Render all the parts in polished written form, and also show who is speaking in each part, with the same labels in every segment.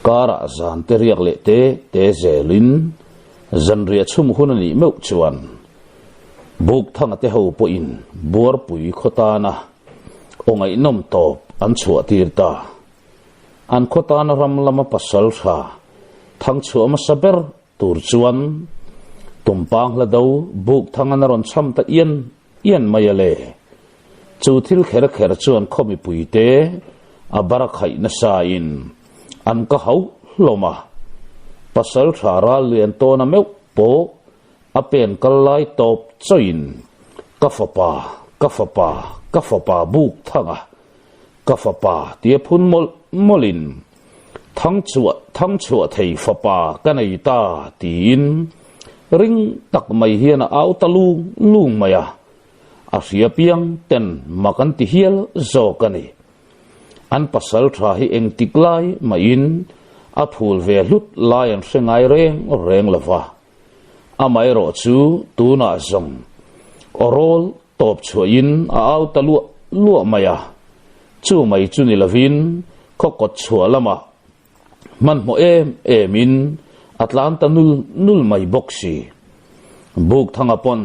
Speaker 1: Karah zan te riak leh te te zelin zanriah chhum hun a nih meuh chuan Bukthanga te ho pawhin Buarpui khaw tana aw ngaihnawm tawp an chhuah tir ta. An khaw tana ram lama pasal tha thangchhuah hmasa ber tur chuan Tumpang hla do Bukthanga na rawn chham ta ian ian mai a le. Chu thil kher kher chuan khaw mipuite a bar khaih nasa in an ka hauh hlawm a. Pasal tha ral lian tawna meuh pawh a pen kal lai tawp chawin ka fapa, ka fapa, ka fapa Bukthanga, ka fapa tia phun mawlh mawlhin Thang chhuah thang chhuah thei fapa ka nei ta tiin ring tak mai hian a au ta lung lung mai a, a hria piang ten mak an ti hial zawk a ni. An pasal tha hi engtik lai mahin a phul ve hlut lai an hre ngai reng reng lo va, amaherawh chu tunah zawng aw rawl tawp chhuahin a au ta luah luah mai a, chu mai chu ni lovin khaw kawt chhuah lamah hmanhmawh em emin a tlan ta nul nul mai bawk si. Bukthanga pawn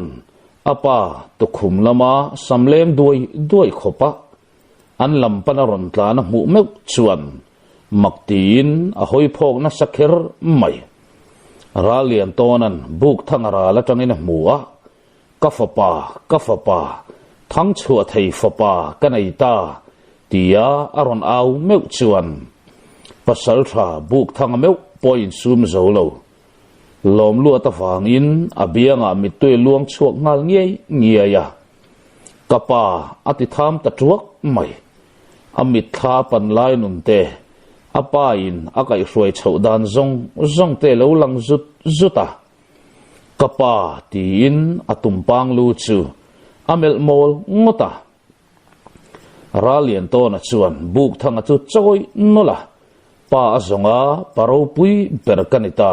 Speaker 1: a pa tukhum lama sam leng duai duai khawpa an lam pana rawn tlan a hmuh meuh chuan mak tiin a hawi phawk nasa kher mai. Rallian tawnan Bukthanga ral atangin a hmu a, Ka fapa, ka fapa, thangchhuah thei fapa ka nei ta, tia a rawn au meuh chuan pasaltha Bukthanga meuh pawh insum zo lo. Lawmluat avangin a biangah mittui luang chhuak nghal ngiai ngiai a. Ka pa a ti tham ta tuak mai. A mitthla pan lai nun te, a pa in a kaihhruai chhoh dan zawng zawng te lo lang zut zut a. Ka pa tiin a tumpang lu chu a melh mawl ngawt a. Ralliantawna chuan Bukthanga chu chawi nawlh a, Pa a zawng a, pa ropui ber ka ni ta.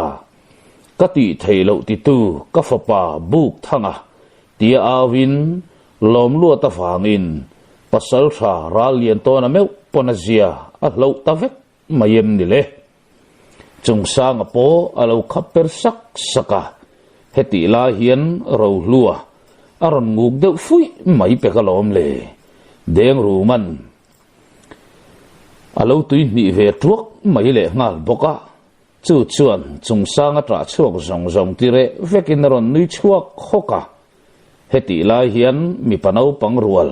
Speaker 1: Ka tih theih loh titu ka fapa Bukthanga tia auin lawmluat avangin pasaltha Ralliantawna meuh pawn a zia a hloh ta vek mai em ni le? Chungsanga pawh a lo khap per sak sak a, hetih lai hian Rohlua a rawn nguk deuh fuih mai pek alawm le. Dengruman a lo tui hnih ve tuak mai leh nghal bawk a, chu chuan Chungsanga ṭah chhuak zawng zawng ti reh vekin a rawn nui chhuak hawk a. Hetih lai hian mipa naupang rual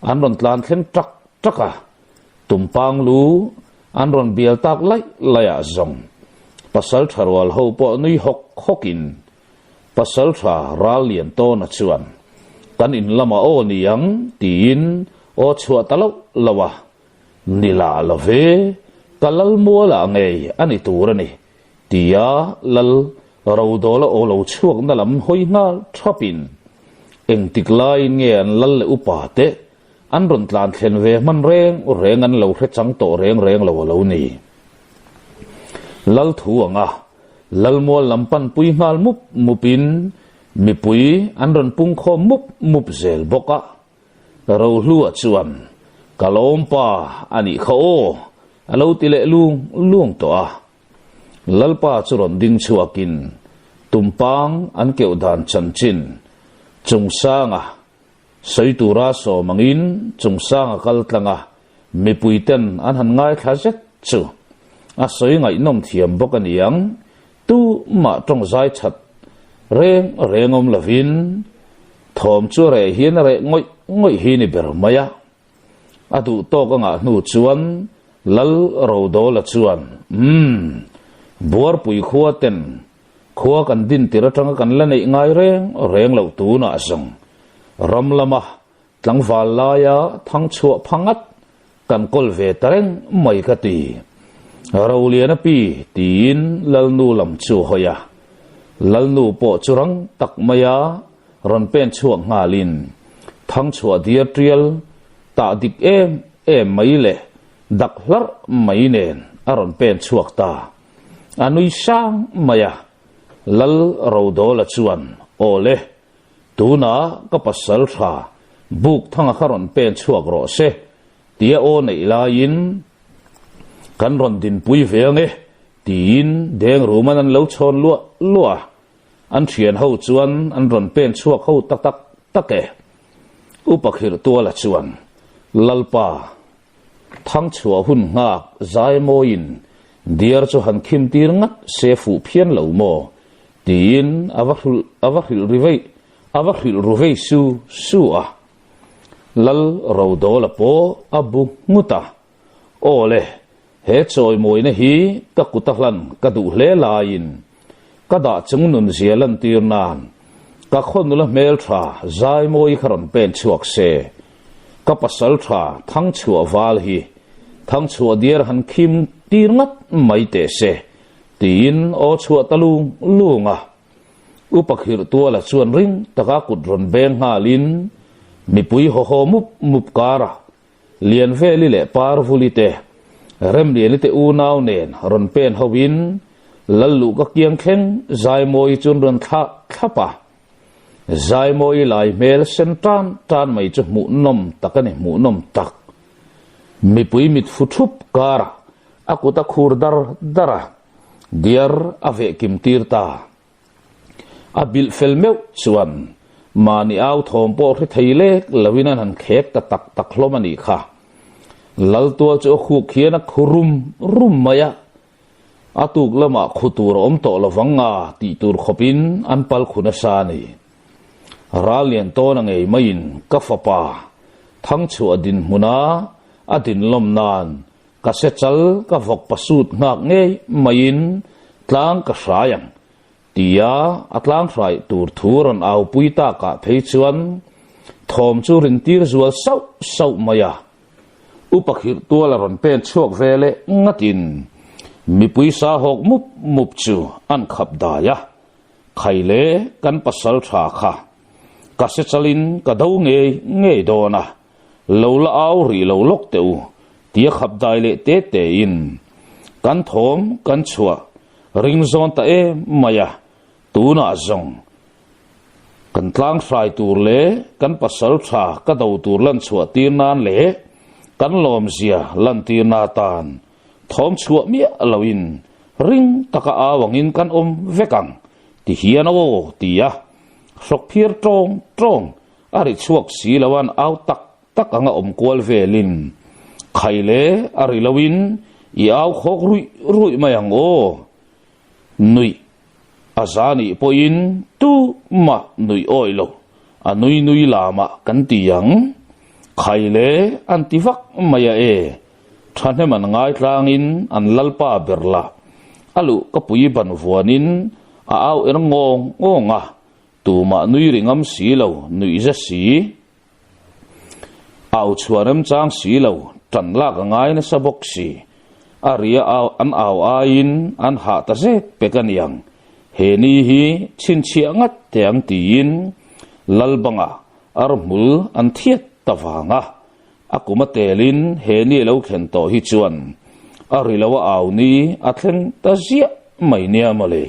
Speaker 1: an rawn tlan thleng ṭak ṭak a, Tumpang lu an rawn bial tak laih laih ah zawng pasal tha rual ho pawh nui hawk hawk in pasal tha ral lian tawna chuan kan in lamah aw ni ang tiin aw chhuah ta loh loh a, ni lah lo ve, ka lal mual ah ngei a ni tur a ni tia lal rodawla aw lo chhuak na lam hawi nghal thap in engtik laiin nge an lal leh upa te An rawn tlan thlen ve hman reng reng an lo hre chang tawh reng reng lo a lo ni. Lal thu anga Lalmual lam panpui nghal mup mupin mipui an rawn pung khawm mup mup zel bawk a. Rohlua chuan, Ka lawmpa a nih kha aw, a lo ti leh lung lung tawh a. Lalpa chu rawn ding chhuakin tumpang an keuh dan chanchin chungsanga Sawi tura sawm angin chungsang a kal tlang a, mipuiten an han ngaithla zet chu a sawi ngaihnawm thiam bawk a niang, tumah tawng zai that reng reng awm lovin thawm chu a reh hian a reh ngawih ngawih hi ni ber mai a. A duh tawk a ngah hnu chuan Lal Rodawla chuan, Umm, Buarpui khua ten Khua kan din tir atanga kan la neih ngai reng reng loh tunah zawng ram lama tlangval laia thang chhuah pha ngat kan kawl ve ta reng mai ka ti. Roliana pi tiin Lalnu lam chu a hawi a, Lalnu pawh chu rang tak maia rawn pen chhuak nghalin thang chhuah diar tial tah dik em em mai leh dak hlarh mai nen a rawn pen chhuak ta. A nui sang mai a, Lal Rodawla chuan, Aw le, tunah ka pasal tha buk thanga kha rawn pen chhuak rawh se, tia aw neih laiin kan rawn dinpui ve ang e, Tiin deng ruman an lo chhawn luah luah a, an thian ho chuan an rawn pen chhuak ho ta tak tak e. Upa Khirhtuala chuan, Lalpa, Thangchhuah hun nghak zai mawiin diar chu han khim tir ngat se fuh phian lo maw? tiin a va hrilh a va hrilh ri vei a va hrilh ru vei su su a. Lal Rodawla pawh a bu nghut a, Aw le, he chawimawina hi ka kut a hlan ka duh hle laiin ka dah chung nunzia lantir nan ka khaw nula hmeltha Zaimawi kha rawn pen chhuak se, ka pasal tha Thangchhuah val hi Thangchhuah diar han khim tir ngat mai teh se tiin aw chhuah ta lung lung a. Upa Khirhtuala chuan ring taka kut rawn beng nghalin mipui haw haw mup mup karah Lianveli leh Parvuli te, Remliani te unau nen rawn pen ho in Lalluh ka kiang thleng Zaimawi chu an rawn thlah thlap a. Zaimawi lai hmel sen tan tan mai chu hmuhnawm tak a ni, hmuhnawm tak. Mipui mit fu thup karah a kut a khur dar dar a, diar a veh kim tir ta. A bilh fel meuh chuan mahni au thawm pawh hre thei lek loin an han khek ta tak tak hlawm a nih kha. Laltual chu a khuk hian a khu rum rum mai a, a tuk lamah khu tur a awm tawh lovang nga tih tur khawpin an pal khu nasa a ni. Ral lian tawn a ngei maiin ka fapa Thangchhuah dinhmuna a dinlawm nan Ka se chal ka vawk pasut nghak ngei maiin tlang ka hrai ang tia a tlang hrai tur thu rawn au pui takah phei chuan thawm chu rin tir zual sauh sauh mai a. Upa khirh tual a rawn pen chhuak ve leh ngatin mipui sa hawk mup mup chu an khap dai a, Khai le kan pasal tha kha ka se chalin ka do ngei ngei dawn a, Lo la au rih lo lawk teh u, tia khap dai leh te tein kan thawm kan chhuah ring zawn ta em mai a, tunah zawng kan tlang hrai tur leh kan pasal tha ka do tur lan chhuah tir nan leh kan lawmzia lan tir na tan thawm chhuah miah loin ring taka au angin kan awm vek ang ti hian aw tia hrawk phiar tawng tawng A ri chhuak si lo an au tak tak anga awm kual velin khai le a ri loin i au khawk ruih ruih mai ang aw. Nuih a za nih pawhin tu mah nuih awih lo a nui nui lamah kan ti ang. Khai le an ti vak mai a e. Thahnem an ngai tlangin an lalpa ber la a luh ka pui ban vuanin a au er ngawng ngawng a. Tumah nui ri ngam si lo, nuih za si. Au chhuah remchang si lo, tan lak a ngai nasa bawk si. A ria au an au aiin an hah ta zek pek a niang. He ni hi chhinchhiah ngat teh ang tiin Lalbanga arhmul an thiat ta vang a. A kum a telin he ni a lo thlen tawh hi chuan a ri lo a au ni a thleng ta ziah mai nia mawle.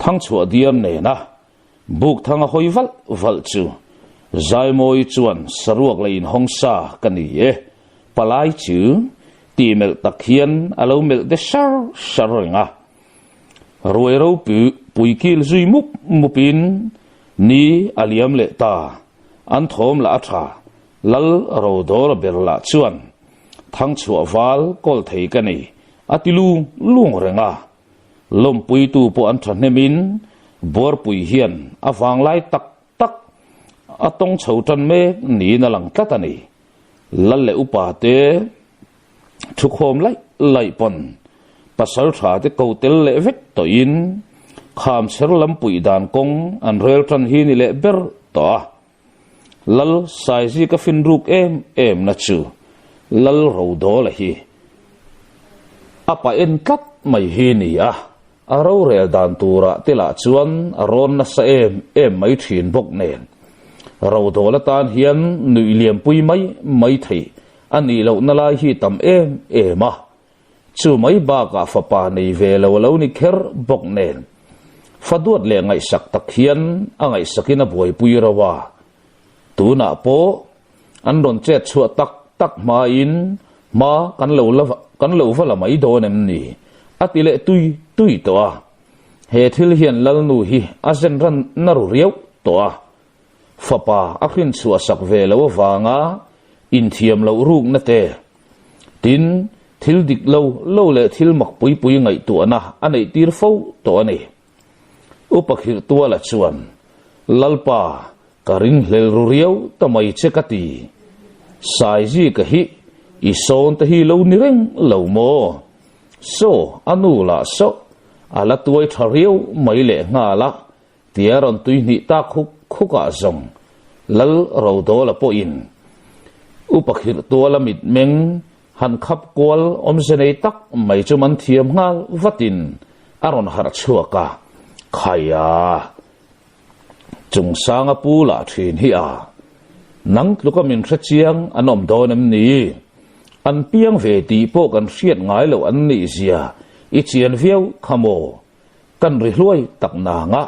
Speaker 1: Thangchhuah diar nena buk thang a hawi valh valh chu Zaimawi chuan saruak leh inhawng sa ka ni e, palai chu tih melh tak hian a lo melh de sar sar reng a. Ruai ropui pui kil zui mup mupin ni a liam leh ta, an thawm lah a tha, Lal Rodawla ber lah chuan Thangchhuah val kawl thei ka nei a ti lung lung reng a. Lawmpuitu pawh an thahnemin Buarpui hian a vanglai tak tak a tawng chho tan mek niin a lang tlat a ni. Lal leh upa te thukhawm laih laih pawn pasal tha te ko tel leh vek tawhin Khamchher lam puih dan kawng an rel tan hi ni leh ber tawh a. Lal Saizika finruk em em na chu Lal Rodawla hi a pa en tlat mai hi ni a, a rorel dan turah te lah chuan a rawn nasa em em mai thin bawk nen. Rodawla tan hian nuih liampui mai mai theih a nih lohna lai hi tam em em a, Chu mai bakah fapa nei ve lo a lo ni kher bawk nen, fa duat leh ngaihsak tak hian a ngaihsakin a buaipui rauh a. Tunah pawh an rawn chet chhuah tak tak hmain hma kan lo la kan lo va la mai dawn em ni? A ti leh tui tui tawh a. He thil hian Lalnu hi a zen ran na ru riau tawh a. Fapa a hrin chhuah sak ve lo avanga inthiam loh rukna te, tin, thil dik lo lo leh thil mak pui pui ngaihtuahna a neih tir fo tawh a ni. Upa Khirhtuala chuan, Lalpa, ka ringhlel ru riau ta mai che ka ti. Saizika hi i sawn te hi lo ni reng lo maw? Saw, a nu lah saw, a la tuai tha riau mai leh nghal a, Tia rawn tui hnih tak khuk khukah zawng Lal Rodawla pawhin Upa Khirhtuala mitmeng han khap kual awmze nei tak mai chu man thiam nghal vatin a rawn harh chhuak a, Khaia! Chungsanga pu lah thin hi a, nang tluka min hre chiang an awm dawn em ni? An piang ve tih pawh kan hriat ngai loh an nih zia i chian viau kha maw? Kan ri hluai tak nanga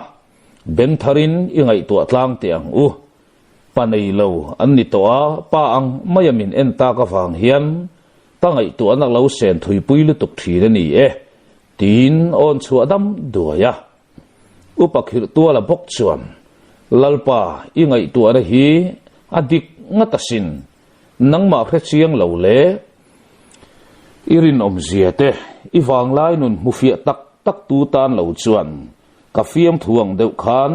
Speaker 1: beng tharin i ngaihtuah tlang teh ang u. Pa nei lo an ni tawh a, pa ang maia min en tak avang hian ka ngaihtuahna lo sen thuipui lutuk thin a ni e, tiin awn chhuah dam duai a. Upa Khirhtuala bawk chuan, Lalpa, i ngaihtuahna hi a dik ngat asin, nangmah hrechiang lo le, I rinawmzia te, i vanglai nun hmufiah tak tak tu tan lo chuan ka fiamthu ang deuh khan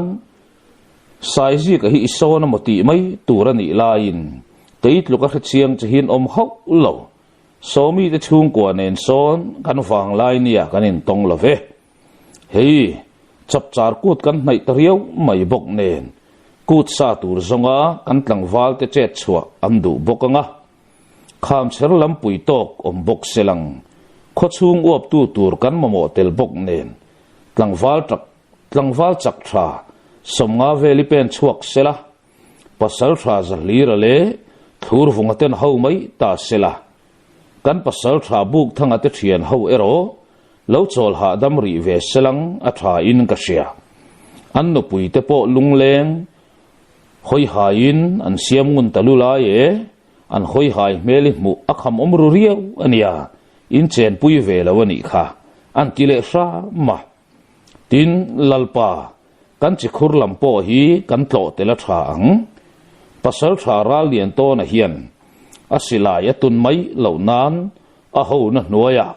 Speaker 1: Saizika hi i sawn emaw tih mai tur a nih laiin kei tluk a hrechiang che hian awm hauh lo. Sawmi te chhungkua nen sawn kan vanglai nia kan intawng lo ve. Hei, chapchar kut kan hnaih ta riau mai bawk nen kut sa tur zawnga kan tlangval te chet chhuah an duh bawk anga. Khamchher lampui tawk awm bawk se lang, khawchhung uaptu tur kan mamawh tel bawk nen, tlangval tak tlangval chak tha 50 vel i pen chhuak se la, pasal tha Zahlira leh Thlurvunga ten ho mai ta se la, kan pasal tha Bukthanga te thian ho erawh lo chawl hahdam rih ve se lang a tha in ka hria. An nupui te pawh lungleng Hawihaiin an siam ngun ta lu lai e, an hawihai hmel i hmuh a kham awm ru riau a nia, in chenpui ve lo a nih kha, an ti leh hram a. Tin, Lalpa, kan chikhur lam pawh hi kan tlawh tel a tha ang. Pasal tha ral lian tawna hian a silai a tun mai loh nan a hona hnuaiah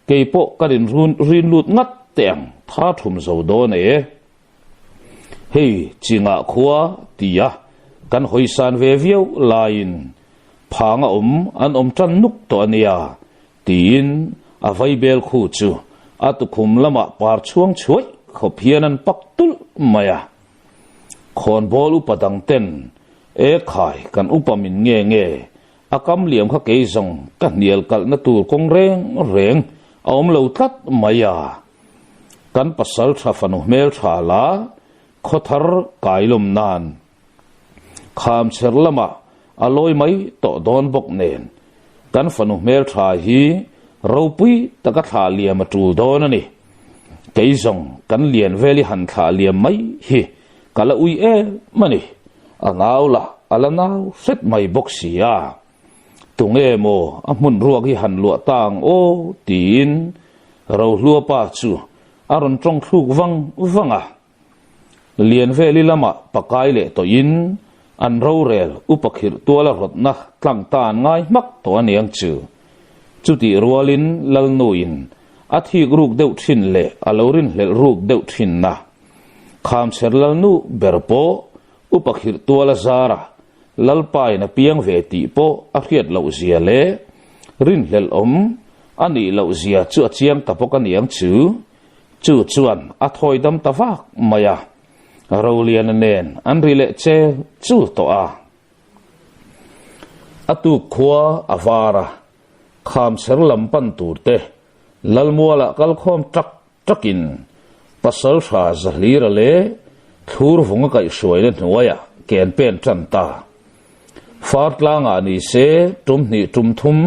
Speaker 1: kei pawh ka rin rin lut ngat teh ang, tha thum zo dawn e. Hei chingah khua tia kan hawisan ve viau laiin phang a awm an awm tan nuk tawh a nia tiin a vaibel khu chu a tukhum lamah par chhuang chhuaih khawp hian an pak tulh mai a. Khawnbawl upa dang ten e khai kan upa min nge nge a kam liam kha kei zawng ka hnial kalhna tur kawng reng reng a awm lo tlat mai a. Kan pasal tha fanu hmel tha la khawthar kailawm nan khamchher lamah a lawi mai tawh dawn bawk nen kan fanu hmel tha hi ropui taka thlah liam a tul dawn a ni. Kei zawng kan lian vel i han thlah liam mai hi ka la ui em a ni. A nau lah a la nau hret mai bawk si a. Tunge maw a hmun ruak hi han luah ta ang aw tiin Rohlua pa chu a rawn tawng thluk vang vang a. Lianveli lamah pakai leh tawhin an rorel upa khirh tuala rawtna tlang ta an ngai hmak tawh a niang chu. Chutih rualin Lalnuin a thik ruk deuh thin leh a lo rinhlelh ruk deuh thinna Khamchher Lalnu ber pawh upa khirh tuala zara Lalpain a piang ve tih pawh a hriat loh zia leh rinhlelh awm a nih loh zia chu a chiang ta bawk a niang chu. Chu chuan a thawi dam ta vak mai a, Roliana nen an ri leh che chul tawh a. A tuk khua a var a, Khamchher lam pan tur te Lalmualah kalkhawm tak takin pasal tha Zahlira leh thlur vunga kaihhruaina hnuaiah ken pen tan ta. Far tlangah ni se tum hnih tum thum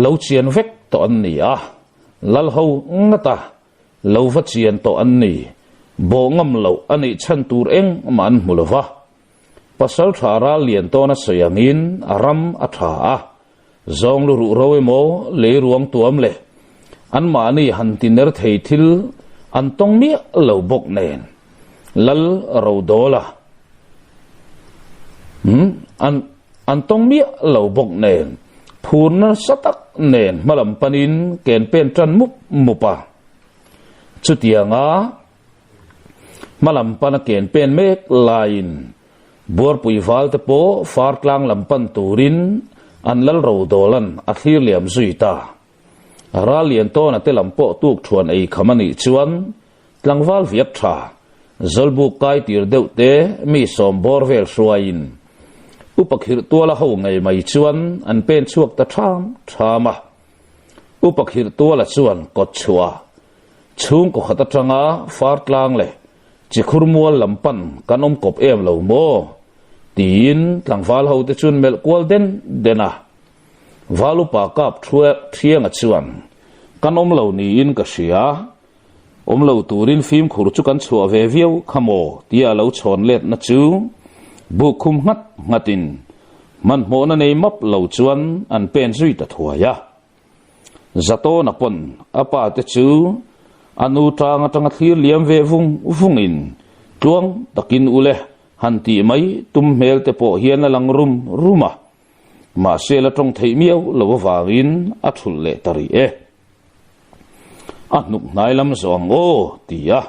Speaker 1: lo chian vek tawh an ni a, Lalho ngata lo va chian tawh an ni. Bawh ngam loh a nih chhan tur engmah an hmu lo va. Pasal tha ral lian tawna sawi angin a ram a tha a, Zawng lu ruh ro emaw lei ruang tuam leh Anmahni han tiner thei thil an tawng miah lo bawk nen Lal Rodawla an an tawng miah lo bawk nen phur nasa tak nen hmalam panin ken pen tan mup mup a. Chutianga hmalam pana ken pen mek laiin Buarpui valte pawh Fartlang lam pan turin an Lal Rodawla'n a thlir liam zui ta. Ral lian tawna te lam pawh tuk thuan ei kham a nih chuan tlangval viak tha, zawlbuk kai tir deuh te mi sawm bawr vel hruaiin Upa Khirh Tuala ho ngei mai chuan an pen chhuak ta ṭham ṭham a. Upa Khirh Tuala chuan kawt chhuah chhungkaw khat aṭanga Fartlang leh Chikhur mual lam pan kan awm kawp em lo maw? tiin tlangval ho te chuan melh kual den den a. Valupa kap thianga chuan, Kan awm lo niin ka hria. Awm lo turin fimkhur chu kan chhuah ve viau kha maw? tia a lo chhawn letna chu buk khum nghat nghatin hmanhmawhna nei map lo chuan an pen zui ta thuai a. Zatawna pawn a pa te chu a nu tang atanga thlir liam ve vung vungin tluang takin ule han tih mai tum hmel te pawh hian a lang rum rum a. Mahse la tawng theih miau lo avangin a thulh leh ta rih e. A hnuk hnai lam zawh ang aw ti a,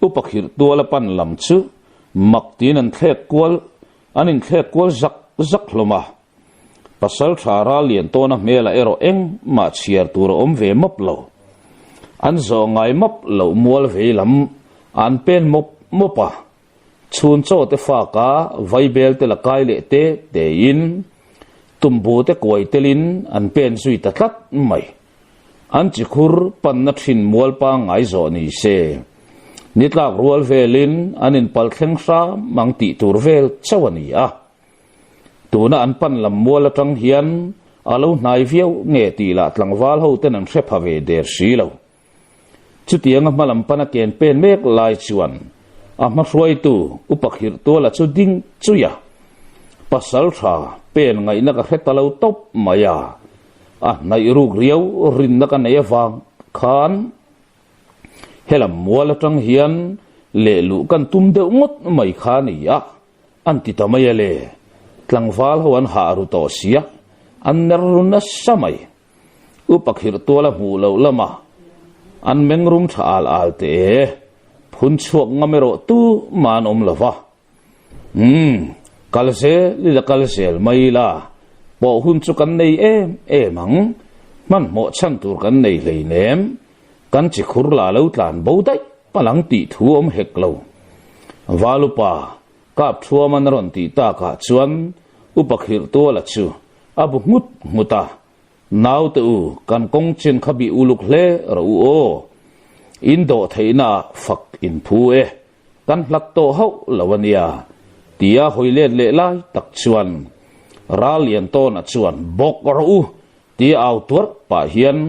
Speaker 1: upa khirh tuala pan lam chu mak tiin an thlek kual an inthlek kual zak zak hlawm a. Pasal tha ral lian tawna hmelah erawh engmah chhiar tur a awm ve mawp lo. An zawh ngai mawp loh mual vei lam an pen mawp mawp a. Chhun chaw te fak a, vaibel te la kai leh te tein, tumbu te kuai telin an pen zui ta tlat mai. An chikhur panna thin mual pangngai zawh ni se. Ni tlak rual velin an inpal thleng hram ang tih tur vel chauh a ni a. Tuna an pan lam mual atang hian a lo hnai viau nge tih lah tlangval ho ten an hre pha ve der si lo. Chutianga hmalam pana ken pen mek lai chuan a hmahruaitu Upa Khirhtuala chu ding chui a, pasal tha pen ngaihna ka hre ta lo tawp mai a, a hnaih ruk riau rinna ka nei avang khan helam mual atang hian lehluh kan tum deuh ngawt mai kha a ni a, an ti ta mai a le. Tlangval ho an hah ru tawh sia, an ner ru nasa mai. Upa khirh tuala hmuh loh lamah an meng rum tha al al teh e, phun chhuak ngam erawh tu mah an awm lo va. Umm, kal zel ila kal zel mai ila, pawh hun chu kan nei em em ang, hmanhmawh chhan tur kan nei hleinem, kan chi khur la lo tlan bo daih palang tih thu awm hek lo. Valupa, kap thuaman a rawn tih takah chuan upa khirh tuala chu A bu nghut nghut a, Naute u, kan kawng chin kha bih uluk hle rawh u aw. In dawh theihna ah fak in phu e, kan hlat tawh hauh lo a nia, tia hawi let leh lai tak chuan Ral Liantawna chuan bawk rawh u tia au tuarh pah hian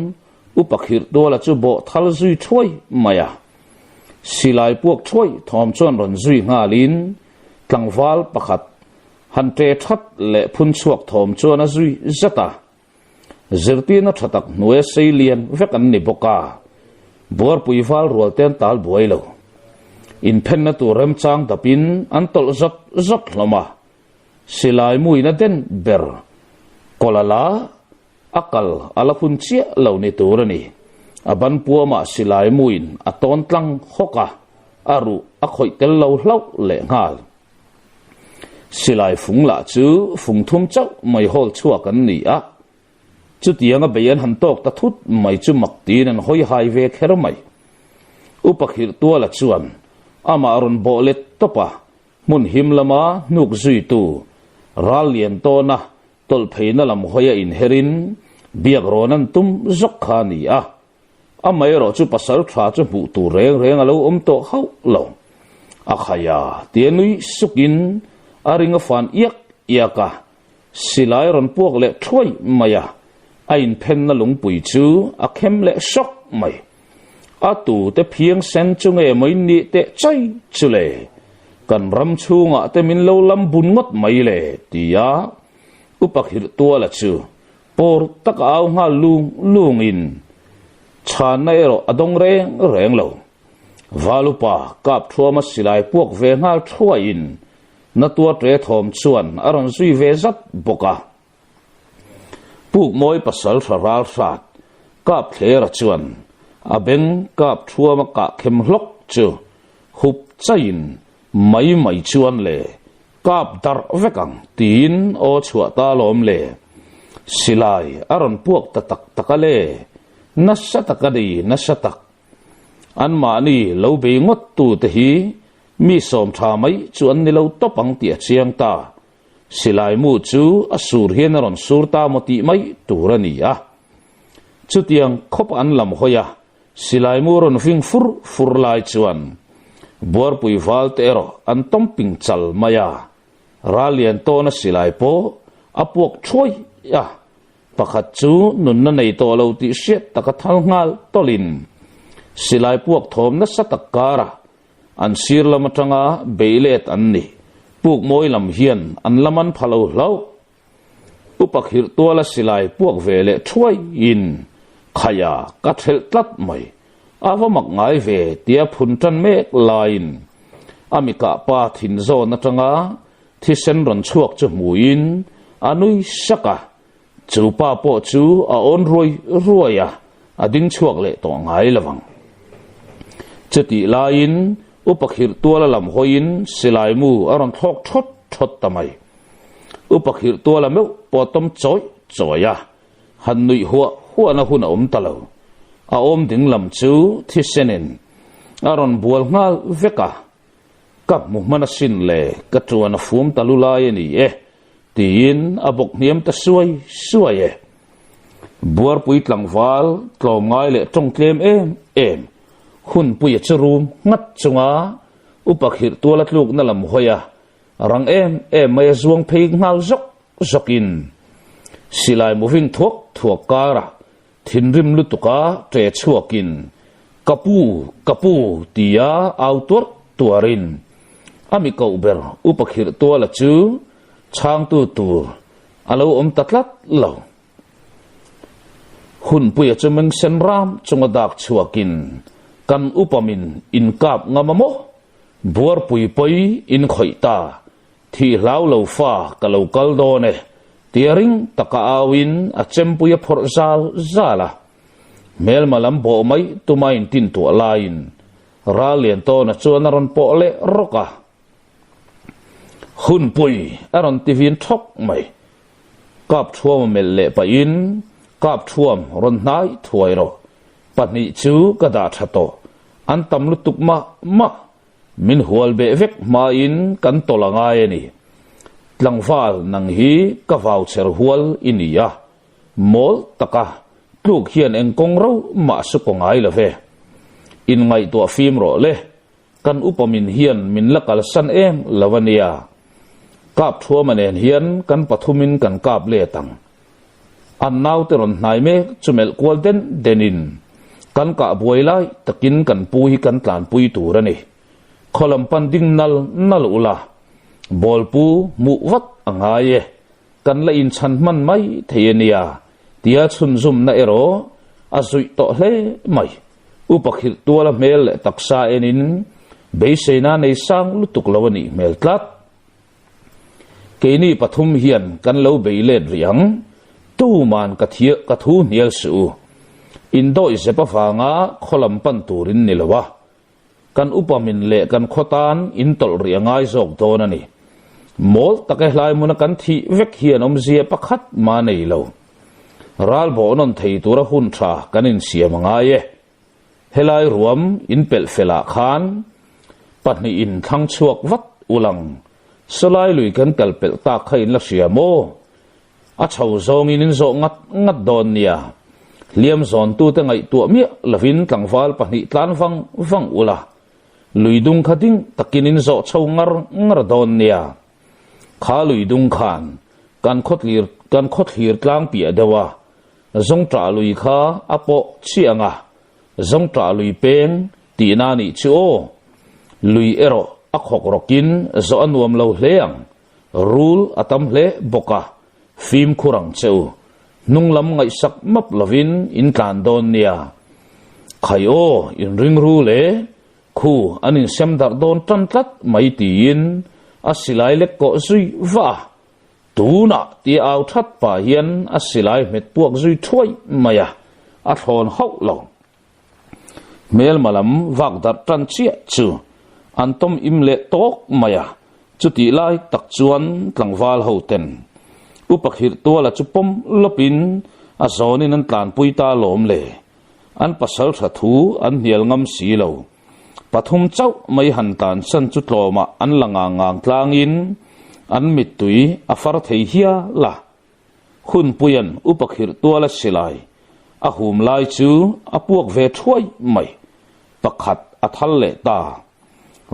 Speaker 1: Upa Khirhtuala chu bawh thal zui thuai mai a. Silai puak thuai thawm chuan rawn zui nghalin tlangval pakhat Han ṭe ṭhat leh phun chhuak thawm chuan a zui zat a. Zirtirna ṭha tak hnuaia sei lian vek an ni bawk a, buarpui val rual te an tal buai lo. Inphenna tur remchang dapin an tawlh zawt zawt hlawm a, silai muin a den ber kawla la a kal a la hun chiah lo ni tur a ni. A ban puamah silai muin a tawn tlang hawk a, a ruh a khawih tel lo hlauh lehnghal. Silai fung lah chu fung thum chauh mai hawl chhuak an ni a, chutianga bei an han tawk ta thut mai chu mak tiin an hawi hai ve kher mai. Upa Khirhtuala chuan amah rawn bawh let tawp a, hmun him lama hnuk zuitu ral lian tawna tawlh pheina lam hawi a inherin biak rawn an tum zawk kha a ni a. Amaherawh chu pasal tha chu hmuh tur reng reng a lo awm tawh hauh lo. A khai a, tia nui sukin a ring a fan iak iak a, silai rawn puak leh thuai mai a, a inphenna lungpui chu a khem leh sawk mai. A tute phiang sen chu nge maw in nih teh chai chu le, kan ram chhungah te min lo lam bun ngawt mai le, tia Upa Khirhtuala chu Pawr tak a au nghal lung lungin. Chhanna erawh a dawng reng reng lo. Valupa kap thuama silai puak ve nghal thuaiin na tuar ṭe thawm chuan a rawn zui ve zat bawk a. Pukmawi pasal hra ral hrat kap thlera chuan a beng kap thuama kah khem hlawk chu hup chaiin mai mai chuan le kap darh vek ang tiin aw chhuah ta lawm le. Silai a rawn puak ta tak tak a le, nasa tak a ni nasa tak. Anmahni lo bei ngawt tute hi mi sawm tha mai chu an ni lo tawp ang tih a chiang ta. Silai mu chu a sur hian a rawn sur ta maw tih mai tur a ni a. Chutiang khawp an lam hawi a, silai mu rawn ving fur fur lai chuan Buarpui val te erawh an tawm ping chal mai a. Rallian tawna silai pawh a puak thuai a, pakhat chu nunna nei tawh lo tih hriat taka thal nghal tawlhin silai puak thawm nasa tak karah An sir lam atanga bei let an ni. Puk mawi lam hian an lam an pha lo hlauh. Upa khirh tuala silai puak ve leh thuaiin Khaia ka thelh tlat mai. A va mak ngai ve tia phun tan mek laiin a mikah pa thin zawn atanga thisen rawn chhuak chu hmuin a nui sak a. Chu pa pawh chu a awn ruai ruai a, a ding chhuak leh tawh ngai lo vang. Chutih laiin Upa Khirh Tuala lam hawiin silai mu a rawn thlawk thawt thawt ta mai. Upa Khirh Tuala meuh pawh a tawm chawi chawi a, han nuih huah huahna hun a awm ta lo. A awm ding lam chu thisenin a rawn bual nghal vek a, Ka hmu hman asin le, ka tuan a fum ta lu lai a ni e, tiin a bawk hniam ta suai suai e. Buarpui tlangval tlawmngai leh tawng tlem em em, hunpuia chu rum nghat chunga upa khirh tuala tlukna lam hawi a, rang em em mai a zuang phei nghal zawk zawkin silai muvin thuak thuak karah Thinrim lutuka ṭe chhuakin, Ka pu, ka pu, tia au tuarh tuarin a mi koh ber Upa Khirh Tuala chu chhangtu tur a lo awm ta tlat lo. Hunpuia chu meng sen ram chunga dak chhuakin, Kan upa min inkap ngam a maw? Buarpui pawi in khawih ta, Thih hlau lo fa ka lo kal dawn e, tia ring taka auin a chempui a phawrh zal zal a. Hmelma lam bawh mai tuma intintuah laiin ral lian tawna chuan a rawn pawh leh rawk a. Hunpui a rawn ti vin thawk mai. Kap thuam a melh leh pahin, Kap thuam rawn hnai thuai rawh, pahnih chu ka dah tha tawh, an tam lutuk mah mah. Min hual beh vek hmain kan tawlh a ngai a ni. Tlangval nang hi ka vau chher hual i ni a, mawl taka tluk hian eng kawng ro mah su kaw ngai lo ve. Inngaihtuah fim rawh le, kan upa min hian min la kalsan em lo a nia. Kap thuama nen hian kan pathumin kan kap let ang. An naute rawn hnai mek chu melh kual den denin kan kah buai lai takin kan pu hi kan tlanpui tur a ni. Khaw lam pan ding nal nal ula, bawlpu hmuh vat a ngai e, kan la inchhan hman mai thei a nia tia chhunzumna erawh a zuih tawh hle mai. Upa khirh tuala hmel leh taksa enin beiseina nei sang lutuk lo a nih hmel tlat. Keini pathum hian kan lo bei let rih ang, tuman ka thia ka thu hnial suh u. Indawi zep avanga khaw lam pan turin ni lo a, kan upa min leh kan khaw tan in tawlh rih a ngai zawk dawn a ni. Mawl tak e hlai hmuna kan thih vek hian awmzia pakhat mah nei lo. Ral bawh nawn thei tura hun tha kan insiam a ngai e. Helai ruam in pelh felah khan pahnih in thlang chhuak vat ulang sawlai lui kan kal pelh tak kha in la hria maw? A chho zawngin in zawh ngat ngat dawn nia. Hliam zawntute ngaihtuah miah lovin tlangval pahnih tlan vang vang ula, lui dung kha ding takin in zawh chho ngar ngar dawn nia. Kha lui dung khan kan khawtlir kan khawthlir tlang piah deuh a, Zawngṭah lui kha a pawh chiah ang a, Zawngṭah lui peng tihna a nih chu aw. Lui erawh a khawk rawkin zawh a nuam lo hle ang, rul a tam hle bawk a, fimkhur ang che u. Hnung lam ngaihsak map lovin in tlan dawn nia. Khai aw, inring ru le, khu an insem darh dawn tan tlat mai tiin a silai lek kawh zui vah a. Tunah tia au that pah hian a silai hmet puak zui thuai mai a, a thlawn hauh lo. Hmelma lam vak darh tan chiah chu an tawm im leh tawk mai a, chutih lai tak chuan tlangval ho ten Upa Khirh Tuala chu pawm lawpin a zawnin an tlanpui ta lawm le. An pasal tha thu an hnial ngam si lo. Pathum chauh mai han tlansan chu tlawmah an la ngang ngang tlangin an mittui a far thei hial a. Hunpuia'n Upa Khirh Tuala silai a hum lai chu a puak ve thuai mai. Pakhat a thal leh ta.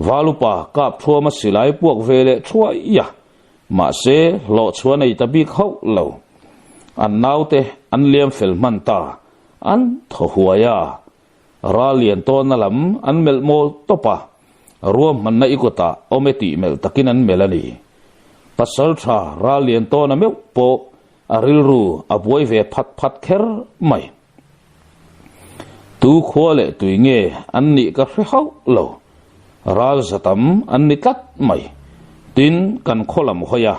Speaker 1: Valupa kap thuama silai puak ve leh thuai a, mahse hlawh chhuah nei ta bik hauh lo. An naute an liam fel hman ta, an thaw huai a. Ral lian tawna lam an melh mawl tawp a, ruahmanna i kutah awm e tih melh takin an melh a ni. Pasal tha ral lian tawna meuh pawh a rilru a buai ve phat phat kher mai. Tu khua leh tui nge an nih ka hre hauh lo. Ral za tam an ni tlat mai. Tin, kan khaw lam hawi a,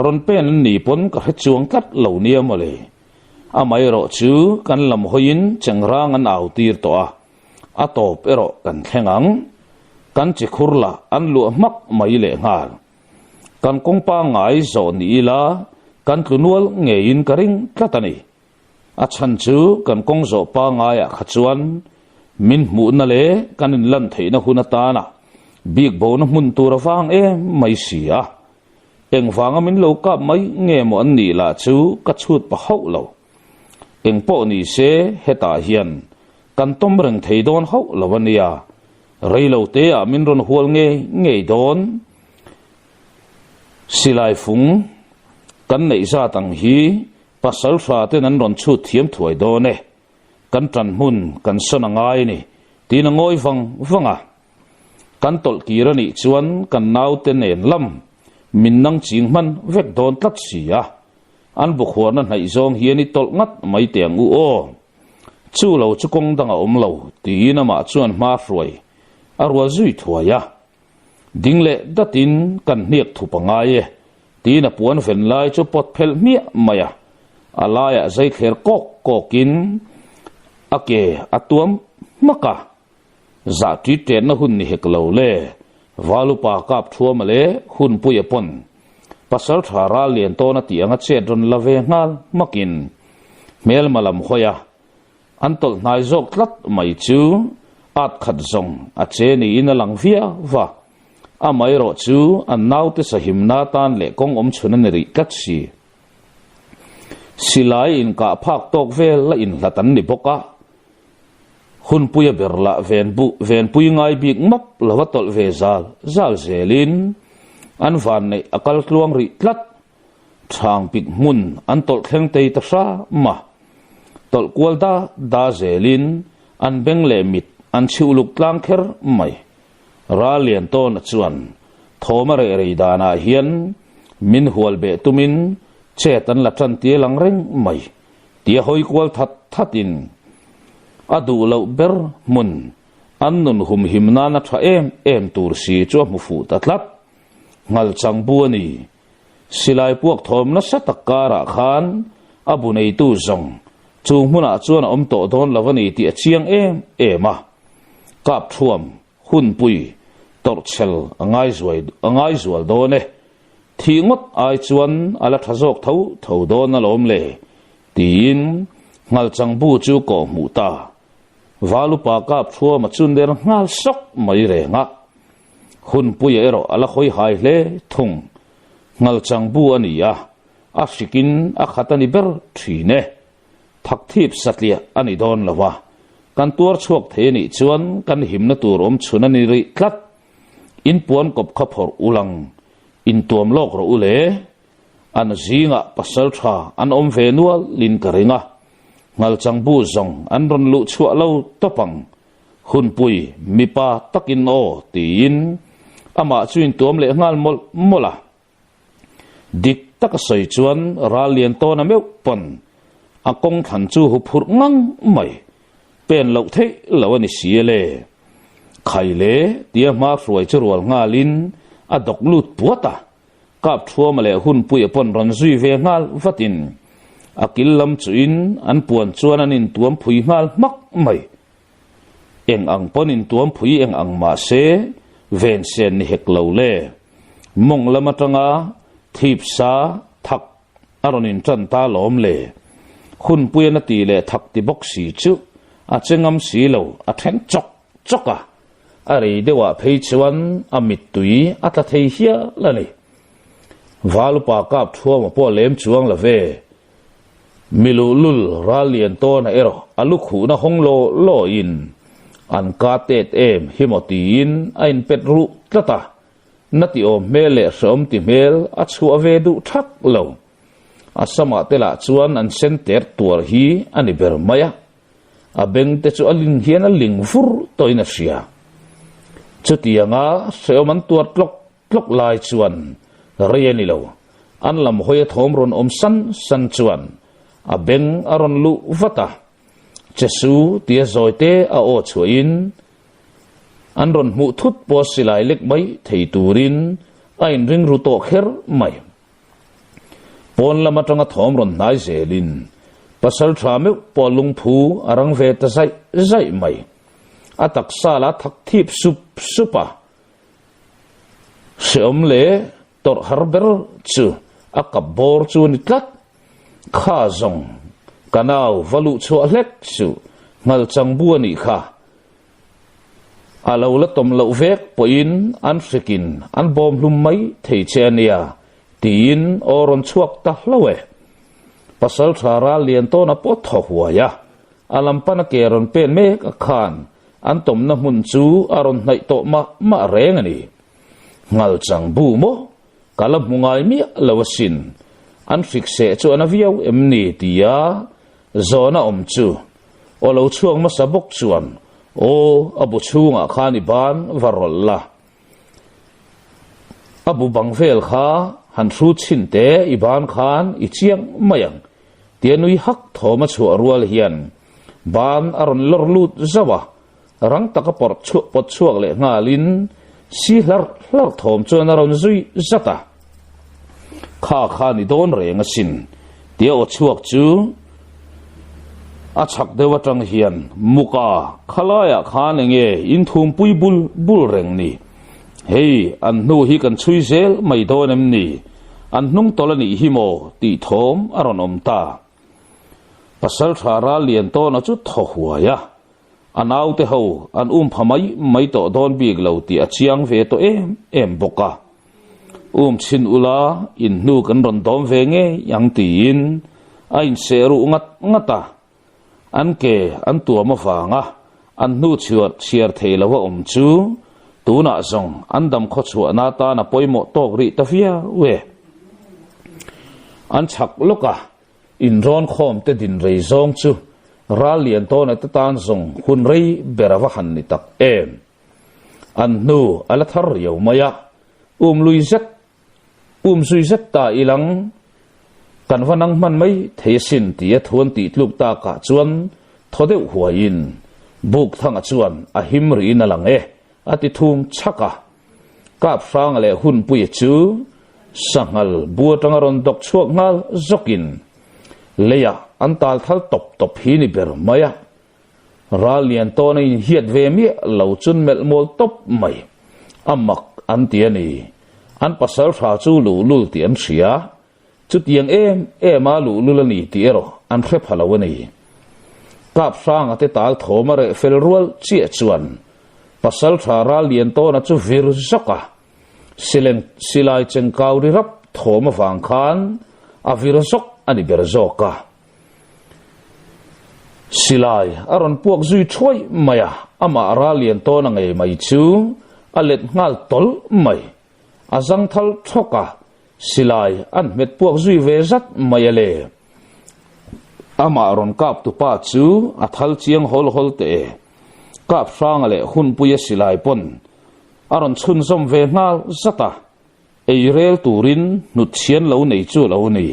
Speaker 1: rawn pen an ni pawn ka hre chuang tlat lo nia mawle. Amaherawh chu kan lam hawiin chengrang an au tir tawh a, a tawp erawh kan thleng ang. Kan chi khur lah an luah hmak mai lehnghal. Kan kawng pangngai zawh ni ila kan tlu nual ngeiin ka ring tlat a ni. A chhan chu kan kawng zawh pangngaiah kha chuan min hmuhna leh kan inlan theihna hun atana bik bona hmun tur a vang em mai si a. Engvanga min lo kap mai nge maw an nih lah chu ka chhut pa hauh lo. Eng pawh ni se hetah hian kan tawm reng thei dawn hauh lo a nia. Rei lo te ah min rawn hual ngei ngei dawn. Silai fung kan neih zat ang hi pasal hra ten an rawn chhut thiam thuai dawn e. Kan tan hmun kan sawn a ngai a ni tiin a ngawi vang vang a. Kan tawlh kir a nih chuan kan naute nen lam min nang ching hman vek dawn tlat si a. An bukhuarna hnaih zawng hian i tawlh ngat mai teh ang u aw. Chu lo chu kawng dang a awm lo tiin amah chuan hma hruai a rual zui thuai a. Ding leh datin kan hniak thup a ngai e tiin a puan ven lai chu pawt phelh hmiah mai a. A laiah zai thler kawk kawkin a ke a tuam hmak a. Zah ṭi ṭenna hun ni hek lo le, Valupa kap ṭhuama le Hunpuia pawn pasal ṭha ral lian tawn a tih anga chet rawn la ve nghal hmakin hmelma lam hawi a, an tawlh hnai zawk tlat mai chu at khat zawng a che niin a lang viau va, amaherawh chu an naute sahimna tan leh kawng awm chhun a ni rih tlat si. Silai inkah phak tawk vel la inhlat an ni bawk a. Hunpuia ber lah ven bu venpui ngai bik map lova tawlh ve zal zal zelin an vanneih a kal tluang rih tlat. Thang pik hmun an tawlh thleng tei ta hram a. Tawlh kual da da zelin an beng leh mit an chhiuh luk tlang kher mai. Ral lian tawna chuan thawm a reh rei danah hian min hual beh tumin chet an la tan tial ang reng mai. Tia hawi kual that thatin a duh loh ber hmun an nun humhim nana tha em em tur si chu a hmu fuh ta tlat. Nghalchang bu a ni. Silai puak thawm nasa tak karah khan a bu neitu zawng chu hmunah chuan a awm tawh dawn lo a ni tih a chiang em em a. Kap thuam Hunpui tawrhchhel a ngaizuai a ngaizual dawn e. Thih ngawt ai chuan a la tha zawk tho tho dawn alawm le, tiin Nghalchang bu chu kawh hmuh ta. Valupa kap thuama chu ner nghal sawk mai reng a. Hunpuia erawh a la hawi hai hle thung. Nghalchang bu a ni a, a hrikin a khat a ni ber thin e. Thak thip satliah a ni dawn lo a, kan tuar chhuak thei a nih chuan kan himna tur awm chhun a ni rih tlat. In puan kawp kha phawrh ulang, intuam lawk rawh u le. An zingah pasal tha an awm ve nual in ka ring a, Nghalchang bu zawng an rawn luh chhuah lo tawp ang. Hunpui mipa takin aw tiin amah chu intuam leh nghal mawlh mawlh a. Dik taka sawi chuan ral lian tawna meuh pawn a kawng thlan chu hu phurh ngang mai. Pen loh theih loh a ni si a le. Khai le tia hma hruai chu rual nghalin a dawk lut puat a. Kap thuama leh hunpuia pawn rawn zui ve nghal vatin a kil lam chuhin an puan chuan an intuam phui nghal hmak mai. Eng ang pawn intuam phui eng ang mah se ven sen ni hek lo le. Mawng lam atanga thip sa thak a rawn intan ta lawm le. Hunpuian a ti leh thak ti bawk si chu a che ngam si lo, a then chawk chawk a. A rei deuhah phei chuan a mittui a tla thei hial a ni. Valupa kap thuama pawh lem chuang lo ve. Mi luhlul ral lian tawnah erawh a lu khuhna hawng law lawin an ka tet em hi maw tiin a inpet ruh tlat a, na ti awm hmel leh hreawm ti hmel a chhuah ve duh thak lo. A samah te lah chuan an sen ter tuar hi a ni ber mai a. A beng te chu a ling hian a ling vur tawhin a hria. Chutianga hreawm an tuar tlawk tlawk lai chuan rei a ni lo. An lam hawi a thawm rawn awm san san chuan a beng a rawn luh vat a. Chesu tia zawi te a aw chhuahin an rawn hmuh thut pawh silai lek mai thei turin a inring ru tawh kher mai. Pawn lam atanga thawm rawn hnai zelin pasal tha meuh pawh lungphu a rang ve ta zaih zaih mai. A taksa la thak thip sup sup a. Hreawm leh tawrh har ber chu a kap bawr chu a ni tlat. Kha zawng ka nau va luh chhuah hlek suh nghalchang bu a nih kha. A lo la tawm loh vek pawhin an hrikin an bawm hlum mai thei che a nia, tiin aw rawn chhuak ta hlauh e. Pasal tha ral lian tawna pawh thaw huai a, a lam pana ke rawn pen mek a khan an tawmna hmun chu a rawn hnaih tawh mah mah reng a ni. Nghalchang bu maw? Ka la hmu ngai miah lo asin. An hrik seh chu a na viau em ni? tia zawhna awm chu Aw lo chhuak hmasa bawk chuan aw a bu chhungah khan i ban va rawlh la. A bu bang vel kha han hru chhin teh i ban khan i chiang mai ang tia nui hak thawm a chhuah rual hian ban a rawn lawr lut zauh a, rang taka pawrh chhuah pawt chhuak leh nghalin si hlarh hlarh thawm chuan a rawn zui zat a. Kha kha ni dawn reng asin tia aw chhuak chu a chhak deuh atang hian muka khalaiah khan enge inthumpui bul bul reng ni. Hei an hnu hi kan chhui zel mai dawn em ni? An hnung tawlh a nih hi maw tih thawm a rawn awm ta. Pasal tha ral lian tawna chu thaw huai a. A naute ho an um pha mai mai tawh dawn bik lo tih a chiang ve tawh em em bawk a. Um chhin ula in hnu kan rawn dawm ve ngei ang tiin a inseh ruh ngat ngat a. An ke an tuam avanga an hnu chhiar chhiar thei lo a awm chu tunah zawng an dam khawchhuahna atan a pawimawh tawk rih ta viau e. An chhak lawk a. Inrawn khawm te din rei zawng chu ral lian tawna te tan zawng hun rei ber a va han ni tak em. An hnu a la thar riau mai a, um lui zet, um zui zet ta ilang kan va nang hman mai thei asin tia thu an tih tluk takah chuan thaw deuh huaiin Bukthanga chuan a him rihin a lang e a ti thum chhak a. Kap hranga leh hunpuia chu sanghal bu atanga rawn dawk chhuak nghal zawkin leiah an tal thal tawp tawp hi ni ber mai a. Ral lian tawn a inhiat ve miah lo chun melh mawl tawp mai. A mak an ti a ni. An pasal tha chu luhlul tih an hria. Chutiang em em a luhlul a ni tih erawh an hre pha lo a ni. Kap hranga te tal thawm a reh fel rual chiah chuan pasal tha ral lian tawna chu vir zawk a, sileng silai chengkau ri rap thawm avang khan a vir zawk a ni ber zawk a. Silai a rawn puak zui thuai mai a, amah ral lian tawna ngei mai chu a let nghal tawlh mai. A zangthal thawk a, silai an hmet puak zui ve zat mai a le. Amah rawn kap tu pa chu a thal chiang hawl hawl teh e. Kap hranga leh hunpuia silai pawn a rawn chhunzawm ve nghal zat a, ei rel turin hnut chhian lo nei chu lo ni.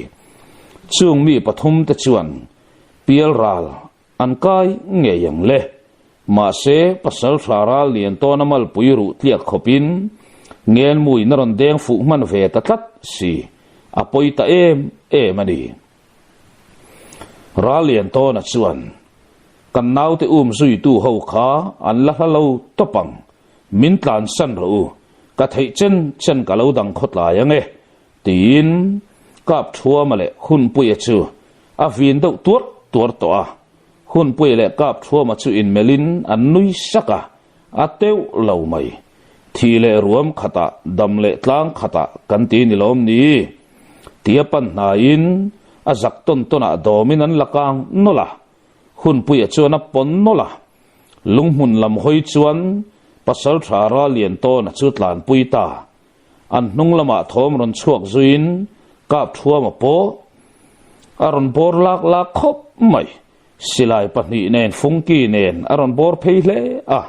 Speaker 1: Chung mi pathum te chuan pialral. an kai ngei ang le. Mahse, pasalṭha ral lian tawna malpui ruh tliak khawpin ngenmuin a rawn deng fuh hman ve ta tlat si, a pawi ta em em a ni. Ral lian tawna chuan, Kan naute um zuitu ho kha an la hla lo tawp ang, min tlansan rawh u, ka theih chen chen ka lo dang khawtlai ang e, Tiin Kapthuama leh Hunpuia chu a vin deuh tuar tuar tawh a. Hunpuia leh Kapthuama chu inmelhin an nui sak a, a teuh lo mai. Thi leh ruam khatah, dam leh tlang khatah kan ti ni lawm ni? Tia pan hnaiin a zak tawn tawnah dawmin an la kang nawlh a. Hunpuia chuan a pawn nawlh a. Lunghmun lam hawi chuan Pasalṭha Raliantawna chu tlanpui ta. An hnung lamah thawm rawn chhuak zuiin kap thuama pawh a rawn bawr lak lak khawp mai. Silai pahnih nen fungki nen a rawn bawr phei hle a.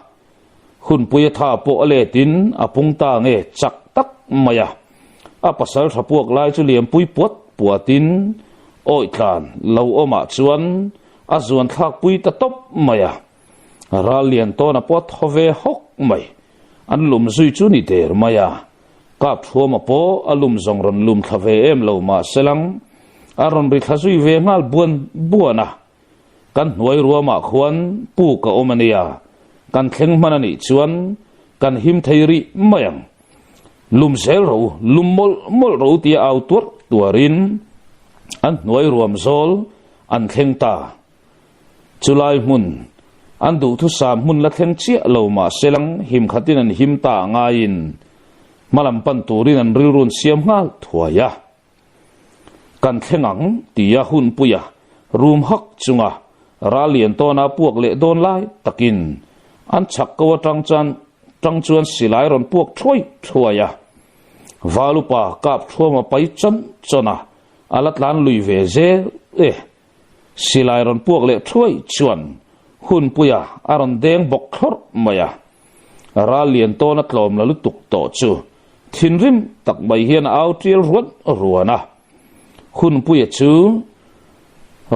Speaker 1: Hunpuia tha pawh a letin a pung ta nge chak tak mai a. A pasal tha puak lai chu liampui puat puatin awitlan lo awmah chuan a zuan thlakpui ta tawp mai a. Ral lian tawn a pawt haw ve hawk mai. An lum zui chu ni der mai a. Kap thuama pawh a lum zawng rawn lum thla ve em lo mah selang a rawn ri thla zui ve nghal buan buan a. Kan hnuai ruamah khuan puk a awm a nia, kan thleng hman a nih chuan kan him thei rih mai ang. Lum zel ro, lum mawlh mawlh ro tia au tuarh tuarin an hnuai ruam zawl an thleng ta. Chulai hmun, an duhthusam hmun la thleng chiah lo mah selang him khatin an him ta a ngaiin hmalam pan turin an rilrun siam nghal thuai a. Kan thleng ang tia hunpuia rum hak chunga ral lian tawna puak leh dawn lai takin an chhak ko atang chuan tang chuan silai rawn puak thuai thuai a. Valupa kap thuama pai chawn chawn a, a la tlan lui ve zel e. Silai rawn puak leh thuai chuan hunpuia a rawn deng bawk thlawrh mai a. Ral lian tawn a tlawm la lutuk tawh chu thinrim tak mai hian a au tial ruan ruan a. Hunpuia chu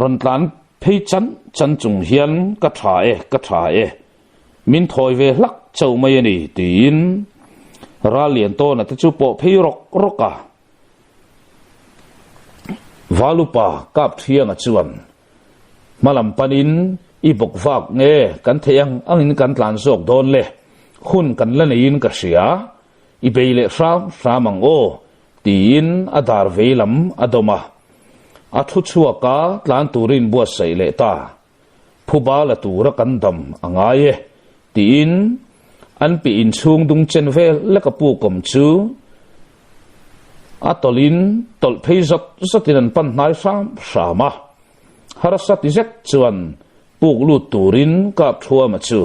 Speaker 1: rawn tlan phei chan chan chung hian ka tha e, ka tha e, min thawi ve hlak chauh mai a ni tiin ral lian tawna te chu pawh phei rawk rawk a. Valupa Kapthianga chuan hmalam panin i bawk vak nge kan theih ang angin kan tlan zawk dawn le, hun kan la neiin ka hria, i bei leh hram hram ang aw tiin a dar vei lam a dawm a, a thu chhuak a tlan turin buatsaih leh ta. Phuba la tura kan dam a ngai e tiin an pi inchhung dung chen vel lek a pukawm chu a tawlhin tawlh phei zawt zawtin an pan hnai hram hram a. Harsa ti zet chuan puk lut turin Kapthuama chu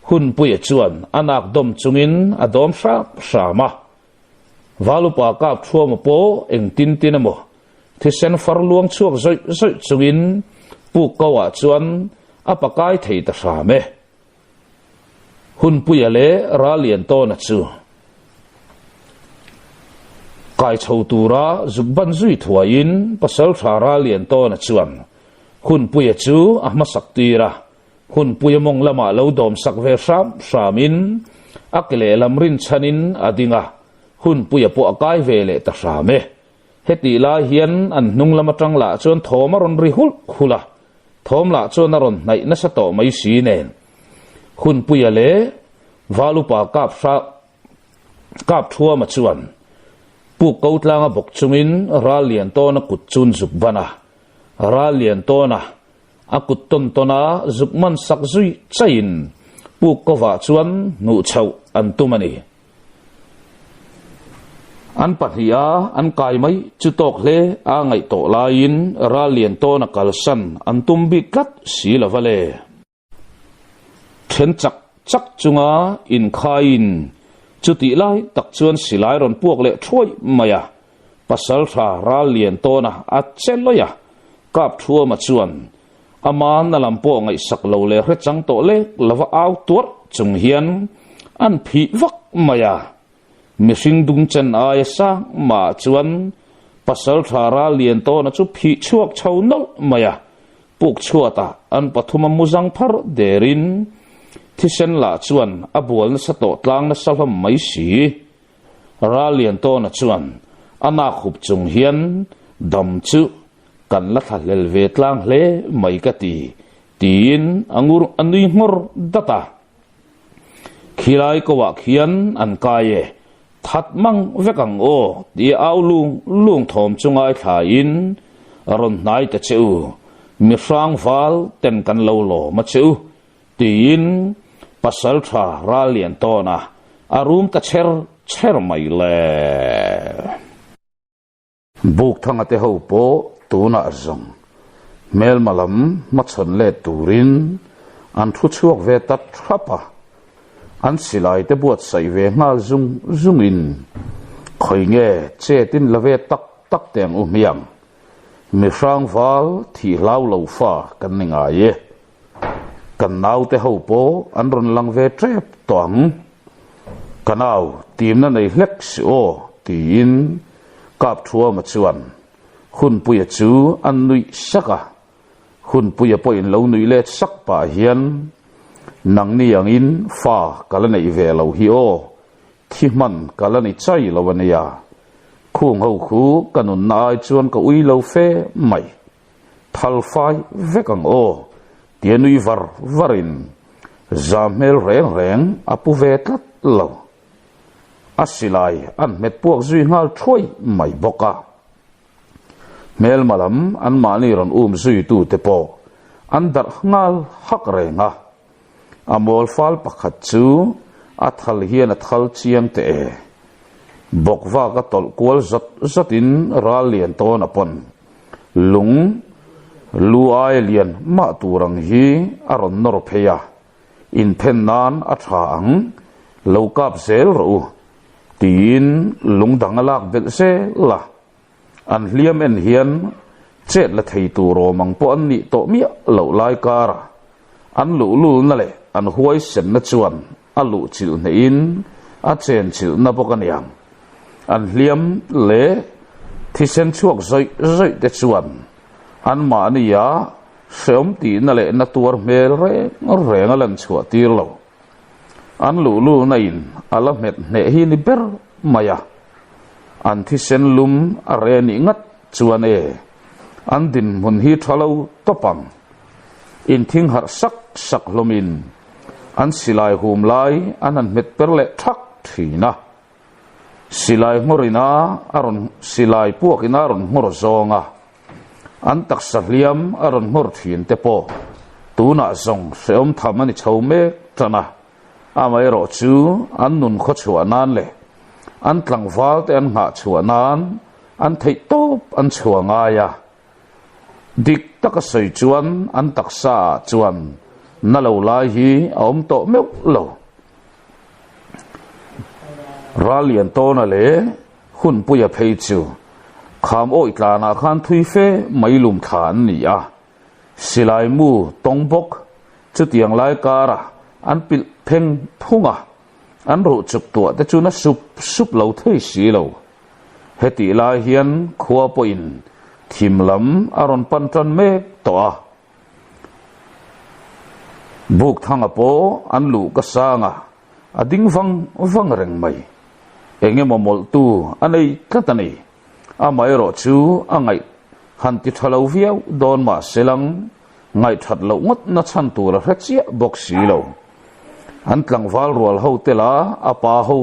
Speaker 1: Hunpuia chuan a nak dawm chungin a dawm hram hram a. Valupa Kapthuama pawh engtin tin emaw Thisen far luang chhuak zawih zawih chungin puk ko ah chuan a pakai thei ta hram e. Hunpuia leh Raliantawna chu kai chho tura zuk ban zui thuaiin Pasaltha Raliantawna chuan Hunpuia chu a hmasak tir a, Hunpuia mawng lamah lo dawmsak ve hram hramin a ke lehlam rinchhanin a ding a, Hunpuia pawh a kai ve leh ta hram e. Hetih lai hian an hnung lam atang lah chuan thawm a rawn ri hulh hulh a, thawm lah chuan a rawn hnaih nasa tawh mai si nen. Hunpuia leh Valupa kap hra kap thuama chuan puk ko tlanga bawk chungin ral lian tawna kut chun zuk ban a, ral lian tawna a kut tawn tawna zuk man sak zui chaiin puk kovah chuan hnuh chhoh an tum a ni. An pahniha an kai mai chu tawk hle a ngaih tawh laiin ral lian tawna kalsan an tum bik tlat si lo va le. Then chak chak chunga inkhaiin chutih lai tak chuan silai rawn puak leh thuai mai a, pasaltha ral lian tawna a che lawih a, kap thuama chuan Ama na lam pawh ngaihsak lo leh hre chang tawh lek lova au tuarh chung hian an phih vak mai a. Mihring dung chen aia sang mah chuan Pasaltha ral lian tawna chu phih chhuak chho nawlh mai a. Puk chhuatah an pathuma mu zang phar derin thisen lah chuan a bual nasa tawh tlang nasa hlawm mai si. Ralliantawna chuan a nak hup chung hian dam chu kan la thlahlel ve tlang hle mai ka ti, tiin a ngur a nui nghawr dat a. Khilai ko ah khian an kai e, that mang vek ang aw tia au lung lung thawm chu ngaithla in rawn hnai ta che u, mi hrang val ten kan lo lawm a che u tiin pasal tha ral lian tawn a, a rum ta cher cher mai le. Bukthanga te ho pawh tunah zawng hmelma lam hmachhawn let turin an thu chhuak ve ta thap a, an silai te buatsaih ve nghal zung zungin khawi nge chetin la ve tak tak teh ang u hmiang, mi hrangval thih hlau lo fa kan ni ngai e. Kan naute ho pawh an rawn lang ve tep tawh ang. Ka nau timna nei hlek si aw tiin Kapthuama chuan Hunpuia chu a nuih sak a. Hunpuia pawhin lo nuih let sak pah hian Nangni angin fa ka la neih ve lo hi aw, thi hman ka la ni chai lo a nia. Khung ho khu ka nunna ai chuan ka ui lo fe mai. Thal fai vek ang aw, tia nui var varin za hmel reng reng a pu ve tlat lo. A silai an hmet puak zui nghal thuai mai bawk a. Hmelma lam anmahni rawn um zuitute pawh an darh nghal hak reng a. A mawl fal pakhat chu a thal hian a thal chiang teh e. Bawkvak a tawlh kual zawt zawtin ral lian tawn a pawn. Lung lu ai lian mah tur ang hi a rawn nawr phei a, inphen nan a tha ang, lo kap zel rawh u, tiin lung dang a lak belh zel a. An hliam en hian chet la thei tur awm ang pawh an nih tawh miah loh lai karah an luhlulna leh an huaisenna chuan a luh chilh hnehin a chen chilhna bawk a niang. An hliam leh thisen chhuak zawih zawih te chuan anmahnia hreawm tihna leh na tuar hmel reng reng a lan chhuah tir lo. An luhlulna in a la hmet hneh hi ni ber mai a, an thisen lum a re nih ngat chuan e, an dinhmun hi tha lo tawp ang. Inthing harh sak sak hlawmin an silai hum lai an han hmet per leh thak thin a. Silai nghawrin a a rawn silai puakin a rawn nghawr zawng a, an taksa hliam a rawn nghawr thin te pawh tunah zawng hrehawm tham a ni chho mek tan a, amaherawh chu an nun khaw chhuah nan leh an tlangval te an nghah chhuah nan an theih tawp an chhuah ngai a. Dik taka sawi chuan an taksa ah chuan na lo lai hi a awm tawh meuh lo. Ralliantawna leh Hunpuia phei chu kham awih tlanah khan thui fe mai lum thla an ni a, silai mu tawng bawk chutiang lai karah an pilh pheng phung a, an ruh chuk tuah te chu na sup sup lo thei si lo. Hetih lai hian khua pawhin thim lam a rawn pan tan mek tawh a. Bukthanga pawh an luh ka sang a, a ding vang vang reng mai. Eng emaw mawlhtu a nei tlat a ni. Amaherawh chu a ngaih han ti tha lo viau dawn mah se lang ngaihthat loh ngawt na chhan tur a hre chiah bawk si lo. An tlangval rual ho te la a pa ho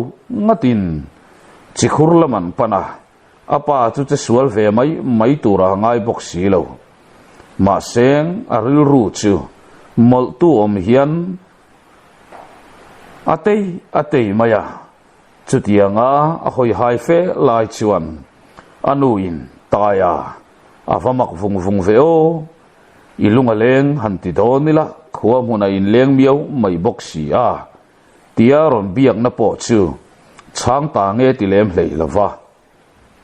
Speaker 1: ngatin chikhur lam an pan a, a pa chu che sual ve mai mai tura ngai bawk si lo. Mahse a rilru chu mawlhtu awm hian a tei a tei mai a, chutianga a hawi hai fe lai chuan a nuin Taia a va mak vung vung ve aw, I lung a leng han ti dawn ila khua hmunah in leng miau mai bawk si a, tia rawn biakna pawh chu chhang ta nge ti lem hlei lo va.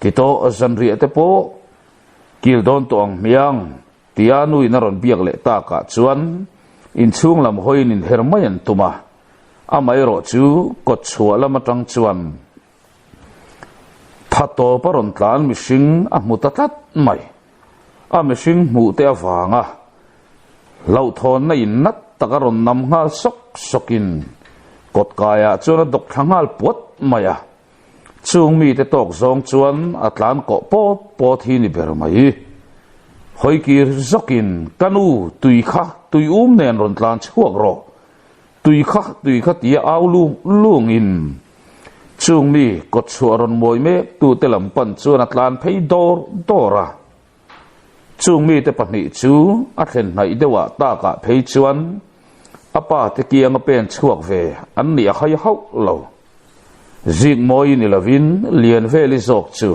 Speaker 1: Ti tawh zanriah te pawh kil dawn tawh ang hmiang, tia nuin a rawn biak leh takah chuan inchhung lam hawiin inher mai an tum a, amaherawh chu kawtchhuah lam atang chuan Tha tawp a rawn tlan mihring a hmu ta tlat mai. A mihring hmuh te avanga Hlauhthawnna in nat tak a rawn nam nghal sawk sawkin kawtkaiah chuan a dawk thla nghal puat mai a. Chung mite tawk zawng chuan a tlan kawh pawt pawt hi ni ber mai. Hawikir zawkin, Ka nu, tui kha tui um nen rawn tlan chhuak rawh. Tui kha tui kha tia au lung lungin chung mi kawtchhuah rawn mawi mek tute lam pan chuan a tlan phei dawr dawr a. Chung mite pahnih chu a thlen hnaih deuhah takah phei chuan a pa te kianga pen chhuak ve an nih a hai hauh lo. Zik mawi ni lovin lian veli zawk chu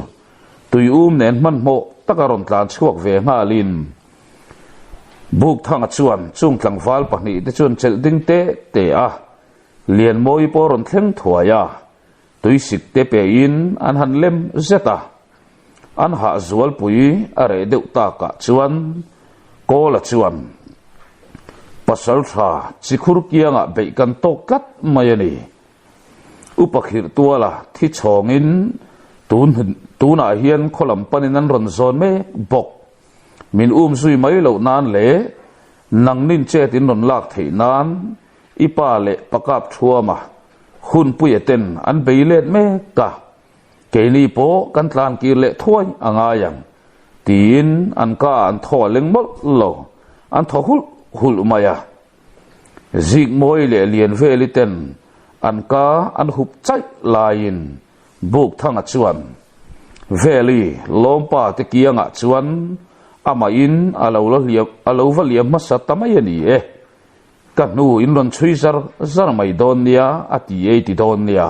Speaker 1: tui um nen hmanhmawh taka rawn tlan chhuak ve nghalin Bukthanga chuan chung tlangval pahnih te chuan chelh ding te te a, Lianmawi pawh rawn thleng thuai a, tuisik te pein an han lem zet a. An hah zualpui a reh deuh takah chuan Kawla chuan Pasal tha chikhur kiangah beih kan tawk tlat mai a ni. Upa khirh tuala thi chhawngin tun tunah hian khaw lam panin an rawn zawn mek bawk. Min um zui mai loh nan leh nangnin chet in rawn lak theih nan i pa leh pakap thuama hunpuia ten an bei let mek a, keini pawh kan tlan kir leh thuai a ngai ang tiin an ka an thaw a leng mawlh lo, an thaw hulh hulh mai a. Zikmawi leh Lianveli ten an ka an hup chaih laiin Bukthanga chuan Veli lawmpa te kiangah chuan amahin a lo la hliam a lo va liam hmasa ta mai a ni e. Ka hnu in rawn chhui zar zar mai dawn nia a ti ei ti dawn nia.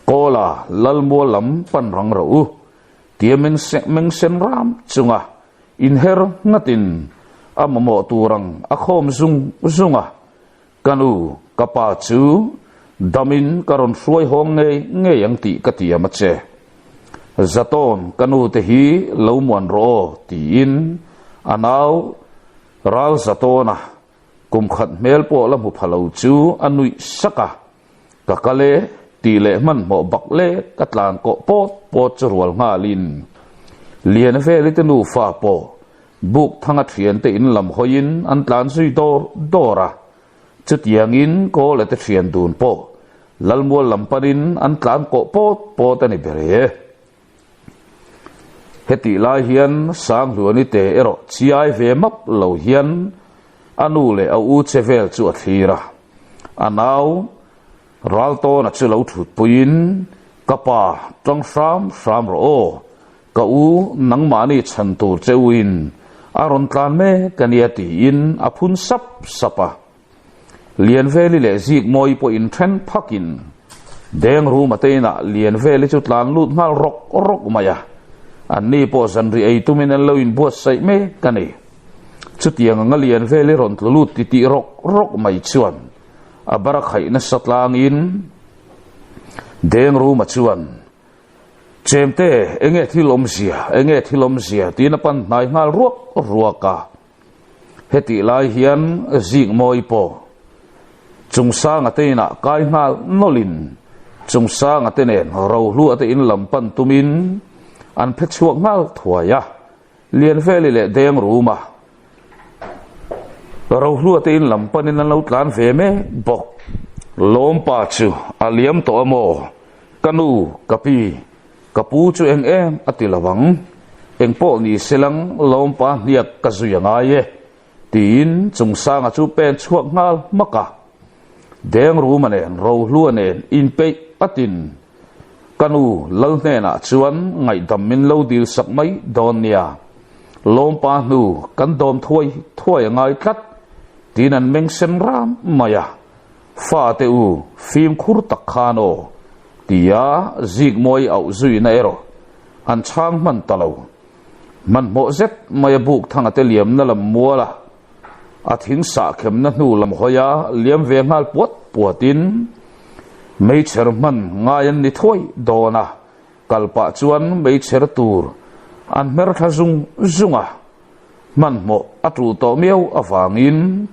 Speaker 1: Kawla Lalmual lam pan rang rawh u tia meng meng sen ram chunga inher nghatin a mamawh tur ang a khawm zung zung a. Ka nu, ka pa chu damin ka rawn hruai hawng ngei ngei ang tih ka tiam a che. Zatawn ka nu te hi lo muan rawh aw tiin a nau ral Zatawna kum khat hmel pawh la hmu pha lo chu a nuih sak a, ka kal e tih leh hmanhmawh bak lek ka tlan kawh pawt pawt chu rual nghalin Lianveli te nufa pawh Bukthanga thiante in lam hawiin an tlan zui dawr dawr a, chutiangin Kawla te thian dun pawh Lalmual lam panin an tlan kawh pawt pawt a ni ber e. Hetih lai hian Sanghluani te erawh chiai ve map lo hian a nu leh a u che vel chu a thlir a, a nau Raltawna chu lo thutpuiin, Ka pa, tang hram hram rawh aw, Ka u, nangmahni chhan tur che uin a rawn tlan mek a nia tiin a phun sap sap a. Lianveli leh Zikmawi pawh inthen phakin Deng Ruma te inah Lianveli chu tlan lut nghal rawk rawk mai a. Anni pawh zanri ei tumin an lo inbuatsaih mek a ni. Chutiang anga Lianveli rawn tlu lut titih rawk rawk mai chuan a bara khaih nasa tlangin Deng Ruma chuan Chemte, enge thil awmzia, enge thil awmzia tiin a pan hnai nghal ruak ruak a. Hetih lai hian Zikmawi pawh Chungsanga te inah kai nghal nawlhin Chungsanga te nen Rohlua te in lam pan tumin an phe chhuak nghal thuai a. Lianveli leh Dengruma Rohlua te in lam panin an lo tlan ve mek bawk. Lawmpa chu a liam tawh a maw? Ka nu, ka pi, ka pu chu eng em a ti lo ang. Eng pawh ni se lang Lawmpa hniak ka zui a ngai e, tiin Chungsanga chu pen chhuak nghal hmak a. Dengruma nen Rohlua nen inpeih patin Ka nu Lal hnenah chuan ngaihdam min lo dil sak mai dawn nia. Lawmpa hnu kan dawm thuai thuai a ngai tlat tiin an meng sen ram mai a. Fate u, fimkhur tak khan aw, tia Zikmawi auh zuina erawh an chhang hman ta lo. Hmanhmawh zet mai a buk thanga te liamna lam muala a thing sah khemna hnu lam hawia liam ve nghal puat puatin meichher hman ngai an ni thuai dawn a, kal pah chuan meichher tur an hmer thla zung zung a, hmanhmawh a tul tawh miau avangin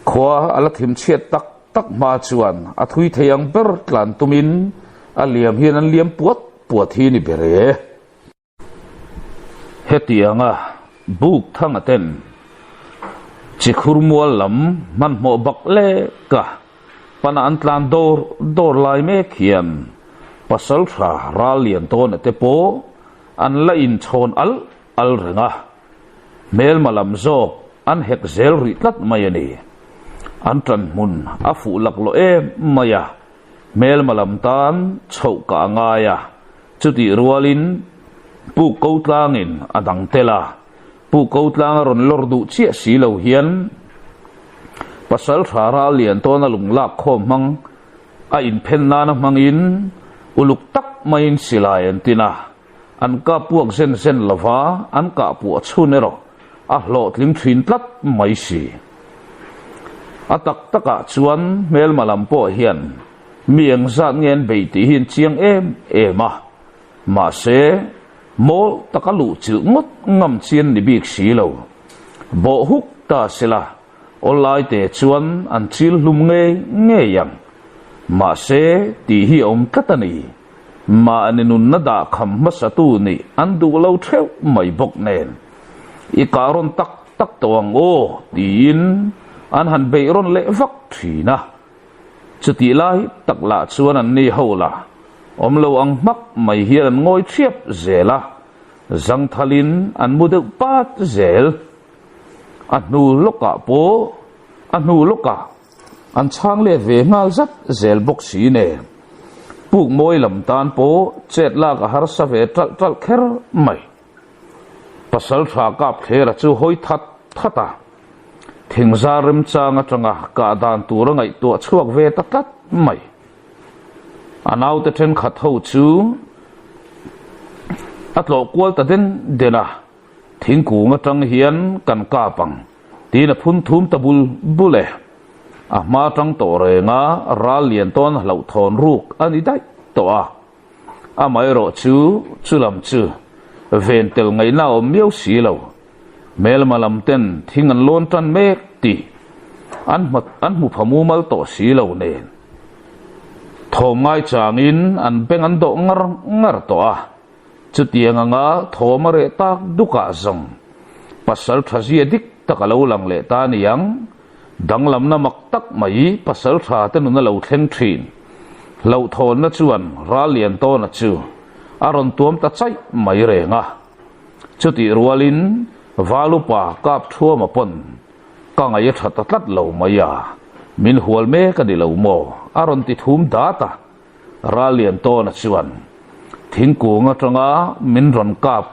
Speaker 1: khua a la thim chhiat tak tak hma chuan a thui thei ang ber tlan tumin a liam hian an liam puat puat hi ni ber e. Hetianga buk thanga ten Chikhur mual lam hmanhmawh bak lek a pana an tlan dawr dawr lai mek hian Pasaltha ral lian tawna te pawh an la inchhawn al al reng a, hmelma lam zawk an hek zel rih tlat mai a ni. An ṭan hmun a fuh laklawh em mai a, hmelma lam tan chhoh kah a ngai a, chutih rualin Puk ko tlangin a dang tel a, Puk ko tlang a rawn lawr duh chiah si lo hian Pasalṭha ral lian tawna lung lak khawm hmang a inphen nana hmangin uluk tak maiin silai an tin a. An kap puak zen zen lova an kah puah chhun erawh a hlawhtling thin tlat mai si. A tak takah chuan hmelma lam pawh hian mi engzat nge an bei tih hi an chiang em em a, mahse mawl taka luh chilh ngawt ngam chi an ni bik si lo. Bawh huk ta sela Awlai te chuan an chil hlum ngei ngei ang. Mahse, tih hi a awm tlat a ni. Mahni nunna dah kham hmasatu nih an duh lo theuh mai bawk nen. I kah rawn tak tak tawh ang aw, tiin an han beih rawn leh vak thin a. Chutih lai tak lah chuan an ni ho la awm lo ang hmak mai hian an ngawi thiap zel a, zangthalin an mu deuh pat zel. A hnu lawkah pawh a hnu lawkah an chhang let ve nghal zat zel bawk si nen puk mawi lam tan pawh chet lak a harsa ve ṭalh ṭalh kher mai. Pasal tha kap thlera chu hawi that that a, thingzar remchang atanga kah dan tur a ngaihtuah chhuak ve ta tlat mai. A naute thenkhat ho chu a tlawh kual ta den den a. Thingkung atang hian kan kap ang, tiin a phun thum ta bul bul e. A hma atang tawh renga ral lian tawn hlauhthawn ruk a ni daih tawh a. Amaherawh chu chulam chu ven tel ngaihna a awm miau si lo. Hmelma lam ten thing an lawn tan mek tih an an hmu pha mumal tawh si lo nen. Thawm ngaichangin an beng an dawh ngar ngar tawh a. Chutiang anga thawm a reh tak dukah zawng pasal tha zia dik tak a lo lang leh ta a ni ang. Danglamna mak tak mai pasal tha te nun a lo thleng thin. Hlauhthawnna chuan Rallian tawna chu a rawn tuam ta chaih mai reng a. Chutih rualin Valupa kap thuama pawn ka ngaih a tha ta tlat lo mai a, min hual mek a ni lo maw? a rawn ti thum dat a. Rallian tawna chuan thingkung atanga min rawn kap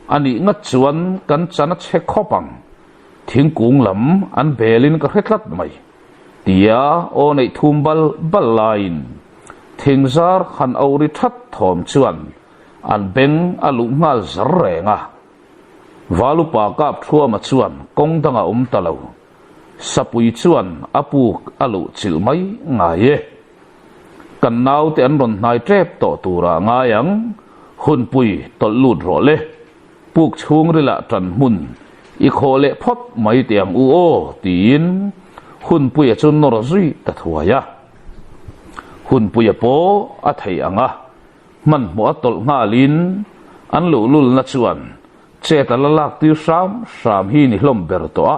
Speaker 1: a nih ngat chuan kan chan a che khawp ang, thingkung lam an belin ka hre tlat mai, tia aw neih thum bal bal laiin thingzar han auh ri that thawm chuan an beng a luh nghal zar reng a. Valupa kap thuama chuan kawng dangah awm ta lo, Sapui chuan a puk a luh chilh mai ngai e. Kan naute an rawn hnai tep tawh turah ngai ang, hunpui tawlh lut rawh le. Puk chhungrilah ṭan hmun i khawh leh phawt mai teh ang u aw, tiin hunpuia chu nawr zui ta thuai a. Hunpuia pawh a thei ang a, hmanhmawh a tawlh nghalin an luhlulna chuan chet a la lak tir hram hram hi ni hlawm ber tawh a.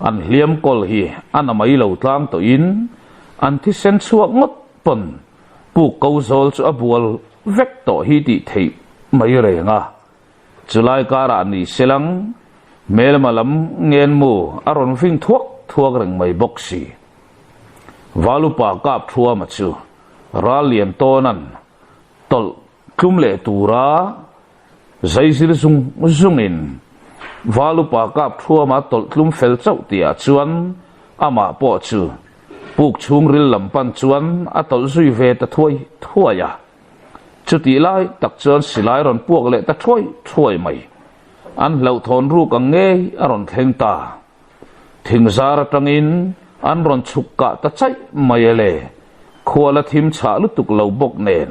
Speaker 1: An hliam kawl hi a na mai lo tlang tawhin an thisen chhuak ngawt pawn puk ko zawl chu a bual vek tawh hi tih theih mai reng a. Chulai karah ni selang hmelma lam ngenmu a rawn ving thuak thuak reng mai bawk si. Valupa kap thuama chu ral lian tawnan tawlh tlum leh tura Zaizir zung zungin Valupa kap thuama tawlh tlum fel chauh tihah chuan amah pawh chu puk chhungril lam pan chuan a tawlh zui ve ta thuai thuai a. Chutih lai tak chuan silai rawn puak leh ta thuai thuai mai. An hlauhthawn ruk ang ngei a rawn thleng ta. Thingzar atangin an rawn chhuk kah ta chaih mai a le, khual a thim chhah lutuk lo bawk nen.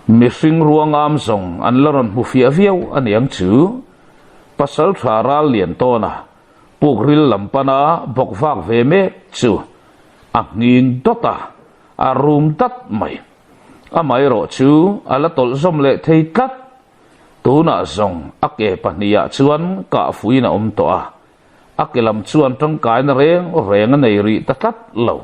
Speaker 1: Mihring ruangam zawng an la rawn hmu fiah viau a niang chu. Pasal tha ral lian tawna puk ril lam pana bawk vak ve mek chu a nghing dawt a, a rum dat mai. Amaherawh chu a la tawlh zawm leh thei tlat. Tunah zawng a ke pahnihah chuan kah fuiin a awm tawh a, A ke lam chuan tangkaina reng reng a nei rih ta tlat lo.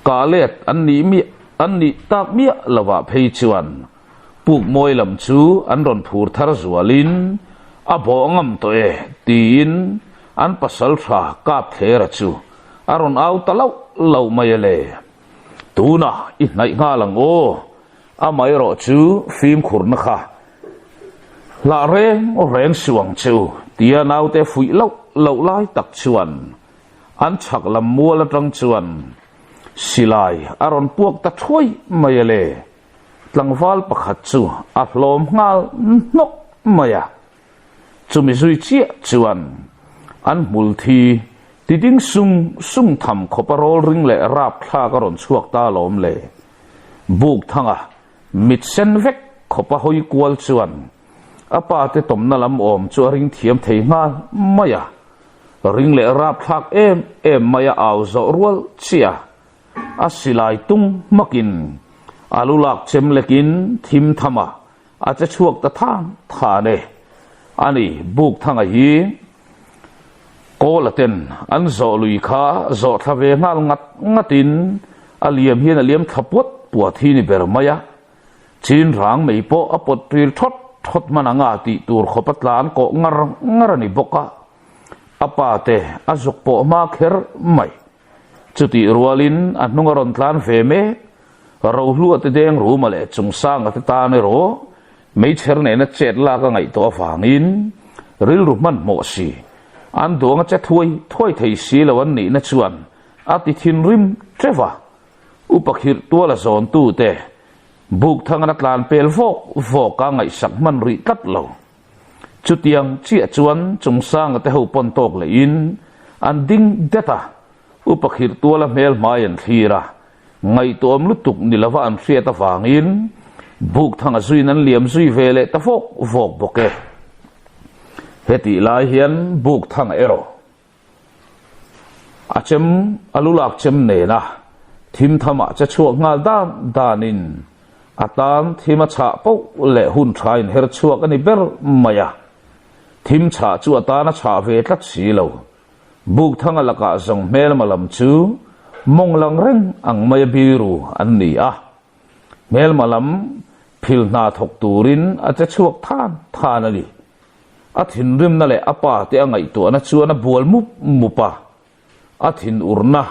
Speaker 1: Kah let an nih miah an nih tak miah lovah phei chuan puk mawi lam chu an rawn phur thar zualin a bawh ngam tawh e tiin an pasal tha kap thlera chu a rawn au ta lauh lauh mai a le. Tunah i hnaih nghal ang aw, amaherawh chu fimkhurna kha hlah reng reng suh ang che u tia naute fuih lauh lauh lai tak chuan An chhak lam mual atang chuan silai a rawn puak ta thuai mai a le. Tlangval pakhat chu a hlawm nghal hnawk mai a. Chumi zui chiah chuan an hmul thi ti ding sung sung tham khawp a rawl ring leh rap thlak a rawn chhuak ta alawm le. Buk thanga mit sen vek khawp a hawi kual chuan a pa te tawmna lam awm chu a ring thiam thei nghal mai a. Ring leh rapthlak em em mai a au zawh rual chiah a silai tung hmakin a lu lak chem lekin thim tham a, a che chhuak ta than than e. A ni, Bukthanga hi Kawla ten an zawh lui kha zawh thla ve nghal ngat ngatin a liam hian a liam thla puat puat hi ni ber mai a. Chin rang mai pawh a pawt ṭil ṭhawt ṭhawt hman anga tih tur khawp a tlan kawh ngar ngar a ni bawk a, a pa te a zuk pawh hma kher mai. Chutih rualin a hnung a rawn tlan ve mek, Rohlua te deng ruma leh Chungsanga te tan erawh meichher nena chet lak a ngaihtuah avangin rilru hmanhmawh si, an duang a che thuai thuai thei si lo an nihna chuan a ti thinrim ṭeuh a. Upa khirh tuala zawntute buk thangin a tlan pel vawk vawk a ngaihsak hman rih tlat lo. Chutiang chiah chuan Chungsanga te ho pawn tawk lehin an ding det a, upa khirh tuala hmel hmai an thlir a, ngaihtuahawm lutuk ni lova an hriat avangin buk thanga zuiin an liam zui ve leh ta vawk vawk bawk e. Hetih lai hian buk thanga erawh A chem, a lu lak chem nena thim thamah che chhuak nghal dan danin a tan thim a chhah poh leh hun tha in her chhuak a ni ber mai a. Thim chhah chu a tan a chhah ve tlat si lo. Bukthanga lakah zawng hmelma lam chu mawng lang reng ang maia biru an ni a. Hmelma lam phil hna thawk turin a che chhuak than than a ni. A thinrimna leh a pa te a ngaihtuahna chuan a bual mup mup a, a thinurna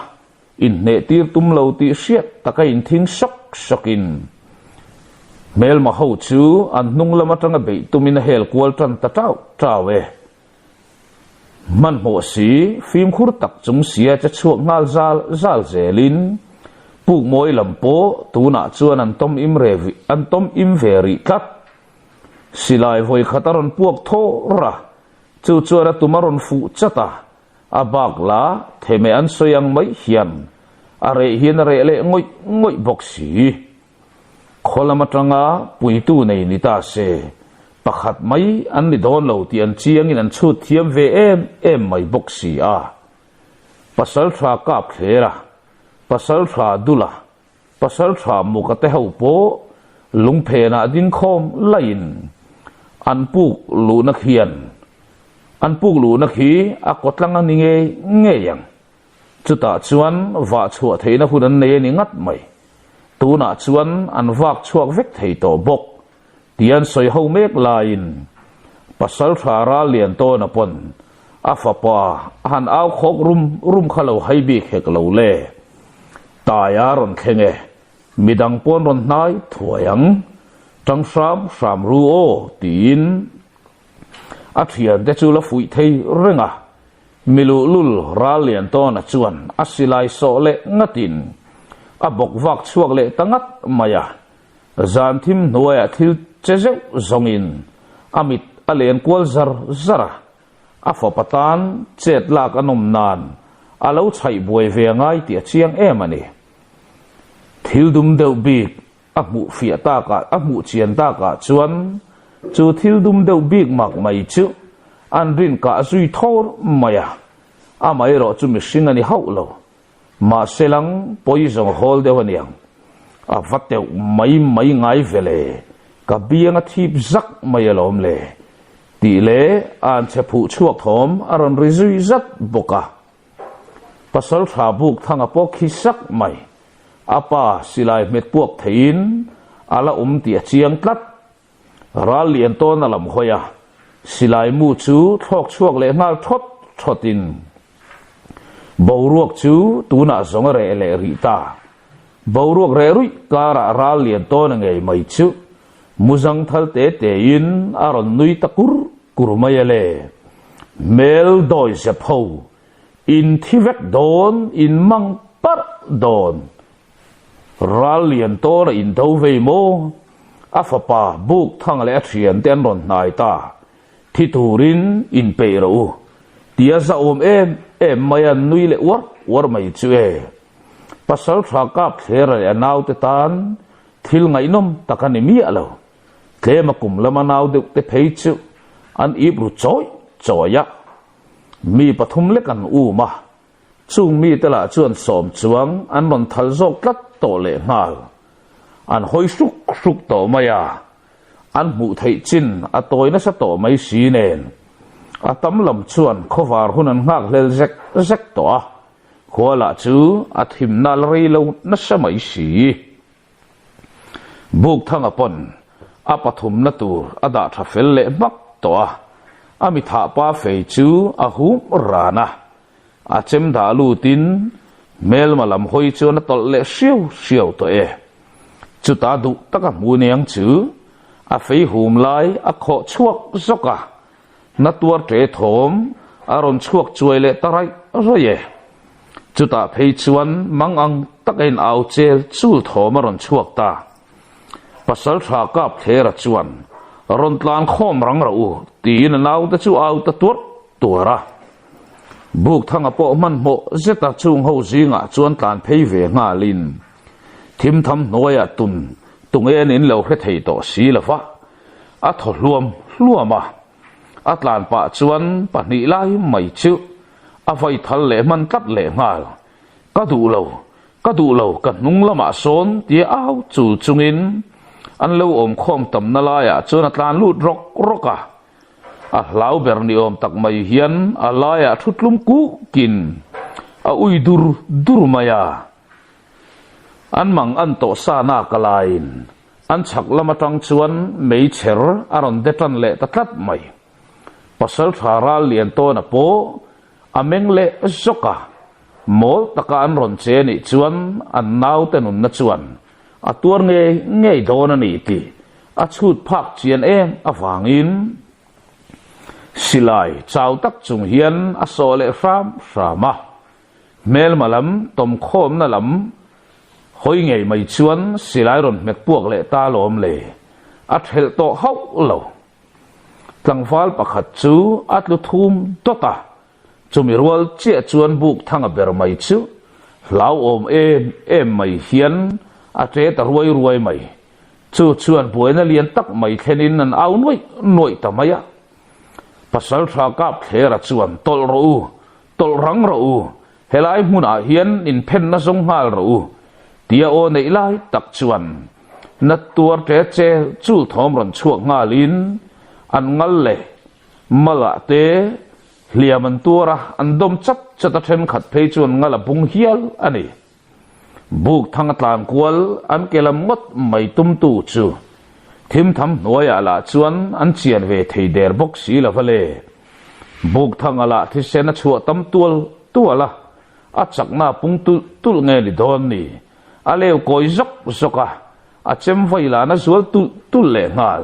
Speaker 1: inhnehtir tum lo tih hriat taka inthing sawk sawkin hmelma ho chu an hnung lam atanga beih tumin a hel kual tan ta tau tau e. Hmanhmawh si, fimkhur tak chung sia che chhuak nghal zal zal zelin Pukmawi lam pawh tunah chuan an tawm im re an tawm im ve rih tlat. Silai vawi khat a rawn puak thawr a, chu chuan a tum a rawn fuh chat a, a bak la theme an sawi ang mai hian a reh hian a reh leh ngawih ngawih bawk si. Khaw lam atanga puitu nei ni ta se, pakhat mai an ni dawn lo tih an chiangin an chhut thiam ve em em mai bawk si a. Pasal tha kap thler a, pasal tha dul a, Pasal tha muka te ho pawh lungphenah ding khawm laiin an puk luhna khian an puk luhna khi a kawtlang a ni ngei ngei ang. Chutah chuan vah chhuah theihna hun an nei a ni ngat mai. Tunah chuan an vak chhuak vek thei tawh bawk tih an sawi ho mek laiin Pasal tha ral lian tawna pawn a fapa a han au khawk rum rum kha lo hai bik hek lo le. Taia rawn thleng e, midang pawn rawn hnai thuai ang, tang hram hram ru aw tiin a thiante chu la fuih thei reng a, miluhlul ral lian tawna chuan a silai sawh leh ngatin a bawk vak chhuak leh ta ngat mai a, zan thim hnuaiah thil che zeuh zawngin a mit a len kual zar zar a. A fapa tan chet lak a nawm nan a lo chhaih buai ve a ngai tih a chiang em a ni. Thil dum deuh bik a hmuh fiah takah a hmuh chian takah chuan chu thil dum deuh bik mak mai chu an rin kah zui thawr mai a, amaherawh chu mihring a ni hauh lo. Mahse lang pawi zawng hawl deuh a niang. A va teuh mai mai ngai ve le, ka biang a thip zak mai alawm le. Tih leh an chhe phuh chhuak thawm a rawn ri zui zat bawk a. Pasalṭha Bukthanga pawh khi sak mai. A pa silai hmet puak theiin a la awm tih a chiang tlat. Ral lian tawn a lam hawi a, silai mu chu thlawk chhuak leh nghal thawt thawtin boruak chu tunah zawng a reh leh rih ta. Boruak reh ruih karah ral lian tawn a ngei mai chu muzang thal te tein a rawn nui ta kur kur mai a le. Hmel dawi zep ho, in thi vek dawn, in mang parh dawn. Ral lian tawn a in do vei maw? A fapa buk thang leh a thian te an rawn hnai ta. Thi turin in peih rawh u. Tia zahawm em em mai a nui leh uar uar mai chu e. Pasal tha kap thlera leh a naute tan thil ngaihnawm tak a ni miah lo. Tlem a kum lama nau deuh te phei chu an ip ru chawi chawi a. Mi pathum lek an um a. Chung mite lah chuan sawm chuang an rawn thal zawk tlat tawh leh nghal. An hawi hruk hruk tawh mai a, an hmuh theih chin a tawi nasa tawh mai si nen. A tam lam chuan khawvar hun an nghak hlel zek zek tawh a, khua lah chu a thimna la rei lo nasa mai si. Bukthanga pawn a pathumna tur a dah tha fel leh hmak tawh a, a mi thah pa fei chu a hum ran a, a chem dah lutin hmelma lam hawi chuan a tawlh leh hriau hriau tawh e. Chuta duh taka hmu niang chu a fei hum lai a khawh chhuak zawk a, na tuar ṭe thawm a rawn chhuak chuai leh ta raih raih e. Chutah phei chuan mang ang taka in au chel chul thawm a rawn chhuak ta. Pasal tha kap thlera chuan, Rawn tlan khawm rang rawh u, tiin a naute chu au ta tuarh tuarh a. Bukthanga pawh hmanhmawh zeta chung ho zingah chuan tlan phei ve nghalin thimtham hnuaiah tun tunge in lo hre thei tawh si lo va. A thaw hluam hluam a, a tlan pah chuan pahnih lai mai chu a vai thal leh hman tlat leh nghal. Ka duh lo, ka duh lo, ka hnung lamah sawn tia au chul chungin an lo awm khawm tamna laiah chuan a tlan lut rawk rawk a. A hlau ber ni awm tak mai hian a laiah thu tlum kukin a ui dur dur mai a. An mang an tawh sa nak a laiin An chhak lam atang chuan meichher a rawn de tan leh ta tlat mai. Pasaltha ral lian tawna pawh a meng leh zawk a, mawl taka an rawn che nih chuan an naute nunna chuan a tuar ngei ngei dawn a ni tih a chhut phak chian em avangin silai chau tak chung hian a sawh leh hram hram a. Hmelma lam tawmkhawmna lam hawi ngei mai chuan silai rawn hmet puak leh ta lawm le, a thelh tawh hauh lo. Tlangval pakhat chu a tlu thum dawt a, chumi rual chiah chuan buk thanga ber mai chu hlauhawm em em mai hian a ṭe ta ruai ruai mai. Chu chuan buaina lian tak mai thlenin an au nuaih nuaih ta mai a. Pasal tha kap thlera chuan tawlh rawh u, Tawlh rang rawh u, helai hmunah hian inphenna zawng nghal rawh u, tia aw neih lai tak chuan na tuar ṭe che chul thawm rawn chhuak nghalin an ngal leh malah te hliam an tuar a, an dawm chat chat a ṭhenkhat phei chuan ngal a bung hial a ni. Buk thang a tlan kual an ke lam ngawt mai tumtu chu thimtham hnuaiah lah chuan an chian ve thei der bawk si lo va le. Buk thanga lah thisen a chhuah tam tual tual a, a chakna a pung tulh tulh nge ni dawn ni? A leu kawi zawk zawk a, a chem vai lan a zual tulh tulh leh nghal.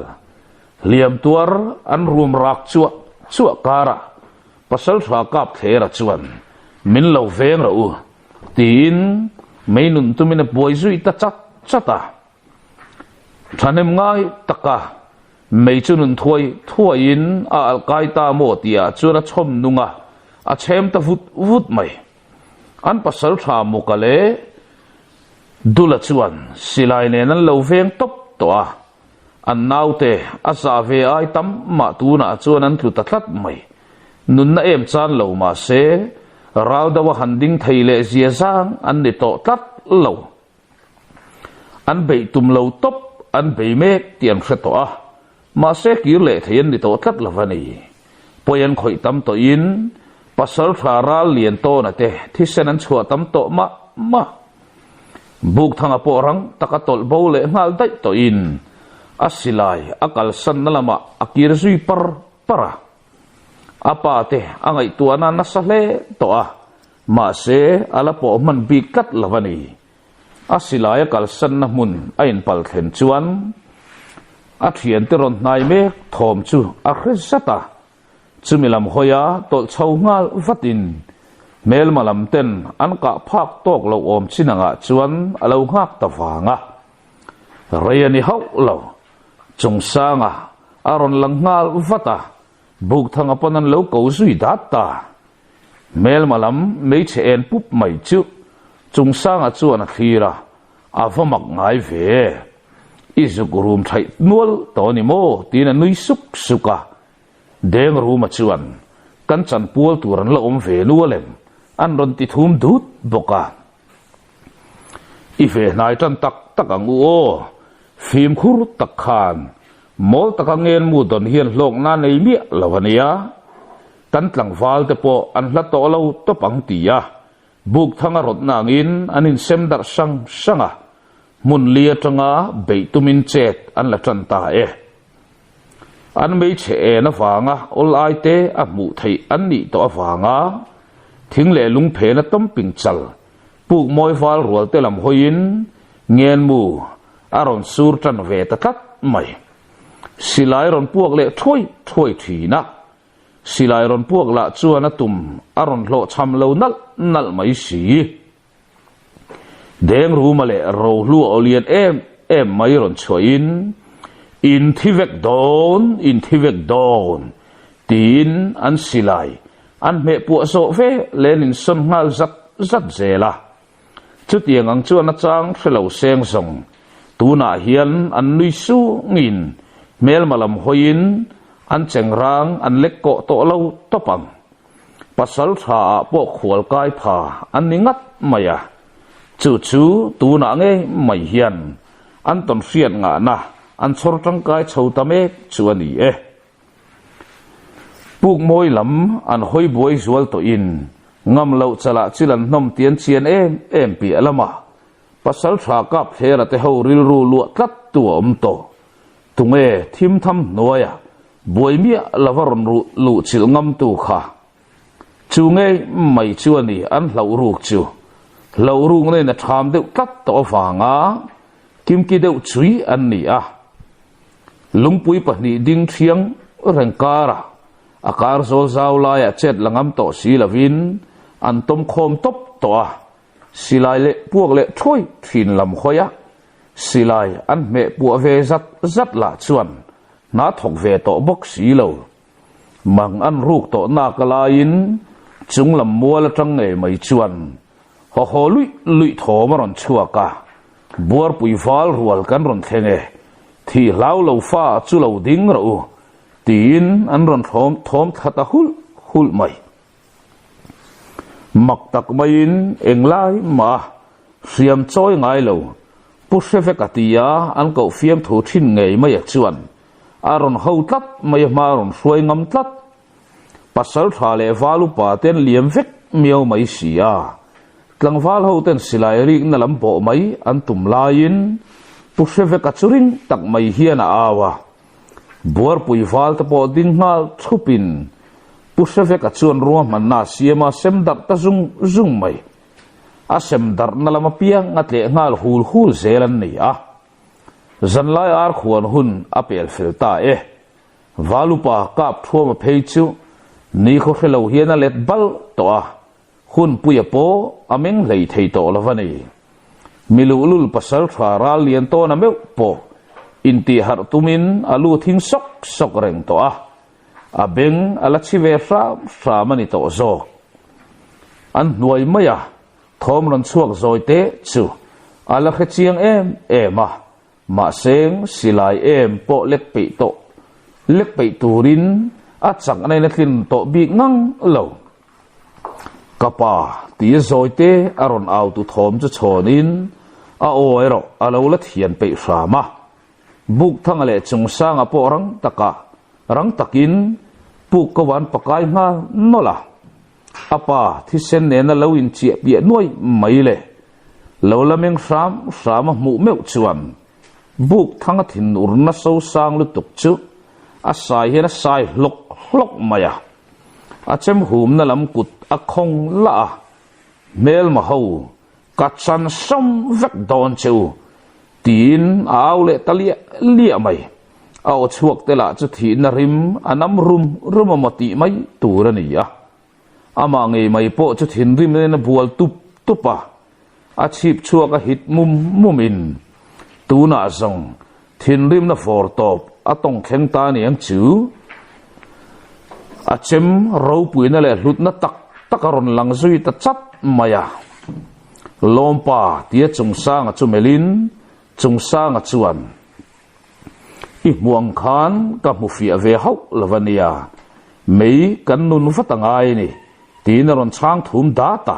Speaker 1: Hliam tuar an rum rak chuah chuah karah Pasalṭha Kapthlera chuan, Min lo veng rawh u, tiin mei nun tumin a buai zui ta chat chat a. Thahnem ngai taka mei chu nun thuai thuaiin a alh kai ta maw tihah chuan a chhawm nung a, a chhem ta vut vut mai. An pasal tha Muka leh Dula chuan silai nen an lo veng tawp tawh a, an naute a zah ve ai tam mah tunah chuan an tlu ta tlat mai. Nunna em chan lo mah se, ral deuha han ding thei leh zia zang an ni tawh tlat lo. An beih tum lo tawp an bei mek tih an hre tawh a. Mahse kir leh thei an ni tawh tlat lo a ni. Pawi an khawih tam tawhin pasaltha ral lian tawna te thisen an chhuah tam tawh mah mah. Bukthanga pawh rang taka tawlh bo leh nghal daih tawhin a silai a kalsanna lamah a kir zui par par a. A pa te a ngaihtuahna nasa hle tawh a, mahse a la pawh hman bik tlat lo a ni. A silai a kalsanna hmun a inpal thlen chuan a thiante rawn hnai mek thawm chu a hre zat a, chumi lam hawia tawlh chho nghal vatin hmelma lam ten an kah phak tawk lo awm chin angah chuan a lo nghak ta vang a. Rei a ni hauh lo, Chungsanga a rawn lang nghal vat a, Bukthanga pawn an lo ko zui dat ta. Hmelma lam hmeichhe en pup mai chu Chungsanga chuan a thlir a, a va mak ngai ve. I zuk rum thaih nual tawh a ni maw? tiin a nui suk suk a. Deng Ruma chuan, Kan chanpual tur an la awm ve nual em? an rawn ti thum dut bawk a. I ve hnai tan tak tak ang u aw, fimkhur tak khan mawl taka ngenmu dawn hian hlawkna nei miah lo a nia. Kan tlangval te pawh an hla tawh lo tawp ang ti a, Bukthanga rawtna angin an insem darh sang sang a, hmun li atanga beih tumin chet an la tan ta e. An hmeichhe en avanga awl ai te a hmuh theih an nih tawh avanga thing leh lungphena tawmping chal puk mawi val rual te lam hawiin ngenmu a rawn sur tan ve ta tlat mai. Silai rawn puak leh thuai thuai thin a, silai rawn puak lah chuan a tum a rawn hlawhchham lo nalh nalh mai si. Deng ruma leh rohlu a awlian em em mai rawn chhuahin, In thi vek dawn, in thi vek dawn, tiin an silai an hmeh puah zawh ve len in sawn nghal zat zat zel a. Chutiang ang chuan a chang hre lo seng zawng tunah hian an nui sungin hmelma lam hawiin an chengrang an lek kawh tawh lo tawp ang. Pasal tha ah pawh khual kai pha an ni ngat mai a, chu chu tunah ngei mai hian an tawn hriat ngahna an chhawr tangkai chho ta mek chu a ni e. Pukmawi lam an hawi buai zual tawhin ngam loh chalah chil an hnawm tian chian em em piah lamah pasal tha kap thlera te ho rilru luah tlat tu a awm tawh. Tunge thim tham hnuaia Buai miah lova rawn ruh luh chilh ngamtu kha chu ngei mai chu a ni an hlauh ruk chu. Hlauh ruk nen a ṭham deuh tlat tawh avanga kimki deuh chui an ni a. Lungpui pahnih ding thiang reng karah a kar zawl zau laiah chet la ngam tawh si lovin an tawm khawm tawp tawh a. Silai leh puak leh thuai thin lam hawi a, silai an hmeh puah ve zat zat lah chuan hna thawk ve tawh bawk si lo. Mang an ruk tawh nak a laiin chung lam mual atang ngei mai chuan haw haw luih luih thawm a rawn chhuak a, Buarpui val rual kan rawn thleng e, thih hlau lo fa chu lo ding rawh u, tiin an rawn thawm thla ta hulh hulh mai. Mak tak maiin englai mah hriam chawi ngai lo, Pu Hrevek a ti a, an koh fiamthu thin ngei mai a chuan a rawn ho tlat mai a hma a rawn hruai ngam tlat. Pasal tha leh val upa te an liam vek miau mai si a, tlangval ho ten silai rikna lam bawh mai an tum laiin Pu Hrevek a chu ring tak mai hian a au a. Buarpui val te pawh ding nghal thupin Pu Hreveka chuan ruahmanna a siam a, sem darh ta zung zung mai. A sem darhna lam apiang a tleh nghal hul hul zel an ni a. Zanlai ar khuan hun a pel fel ta e. Valupa kap thuama phei chu nikhaw hre lo hian a let bal tawh a, Hunpuia pawh a meng hlei thei tawh lo a ni. Mi luhlul pasal tha ral lian tawn a meuh pawh intih harh tumin a lu thing sawk sawk reng tawh a, a beng a la chhi ve hram hram a ni tawh zawk. An hnuai mai a, thawm rawn chhuak zawi teh chu a la hre chiang em em a, mahse silai em pawh lek peih tawh lek peih turin a chakna in a tlin tawh bik ngang lo. Ka pa, tia zawite a rawn au tu thawm chu chhawnin a aw erawh a lo la thian peih hram a. Bukthanga leh Chungsanga pawh rang taka rang takin puk ko an pakai nghal nawlh a. A pa thisen nena lo inchiah piah nuai mai le. Lo la meng hram hram a hmuh meuh chuan Bukthanga thinurna sosang lutuk chu a sai hian a sai hlawk hlawk mai a. A chem humna lam kut a khawng lah a, Hmelma ho, ka chan sawm vek dawn che u, tiin a au leh ta liah liah mai. A aw chhuak te lah chu thihna rim a nam rum rum a maw tih mai tur a ni a. Amah ngei mai pawh chu thinrim in a bual tup tup a, a chhip chhuak a hit mum mum in tunah zawng thinrimna fawr tawp a tawng thleng ta aniang chu a chem ropuina leh hlutna tak tak a rawn lang zui ta chat mai a. Lawmpa tia Chungsanga chu melhin Chungsanga chuan I hmuh ang khan ka hmu fiah ve hauh lo a nia, mei kan nun vat a ngai a ni, tiin a rawn chhang thum dat a.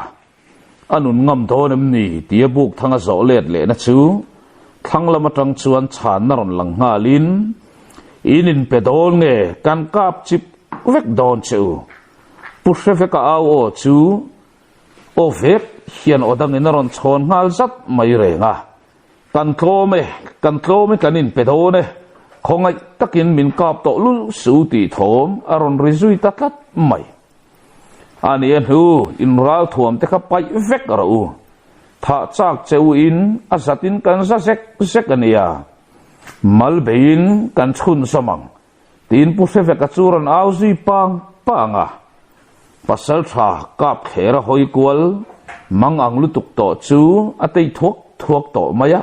Speaker 1: A nun ngam dawn em ni tia buk thang a zawh let lehna chu thlang lam atang chuan chhanna rawn lang nghalin, In inpe dawn nge kan kap chip vek dawn che u? Pu Hreveka au aw chu aw vek hian aw dangin a rawn chhawn nghal zat mai reng a. Kan tlawm e, kan tlawm e, kan inpe dawn e, khawngaih takin min kap tawh lul su tih thawm a rawn ri zui ta tlat mai. A ni a hnu, in ralthuam te kha paih vek rawh u. Thah chak che u in a zatin kan za zek zek a nia. Mal beiin kan chhun zawm ang, tiin Pu Hreveka chu rawn au zui pang pang a. Pasal tha kap thler a hawi kual mang ang lutuk tawh chu a tei thuak thuak tawh mai a.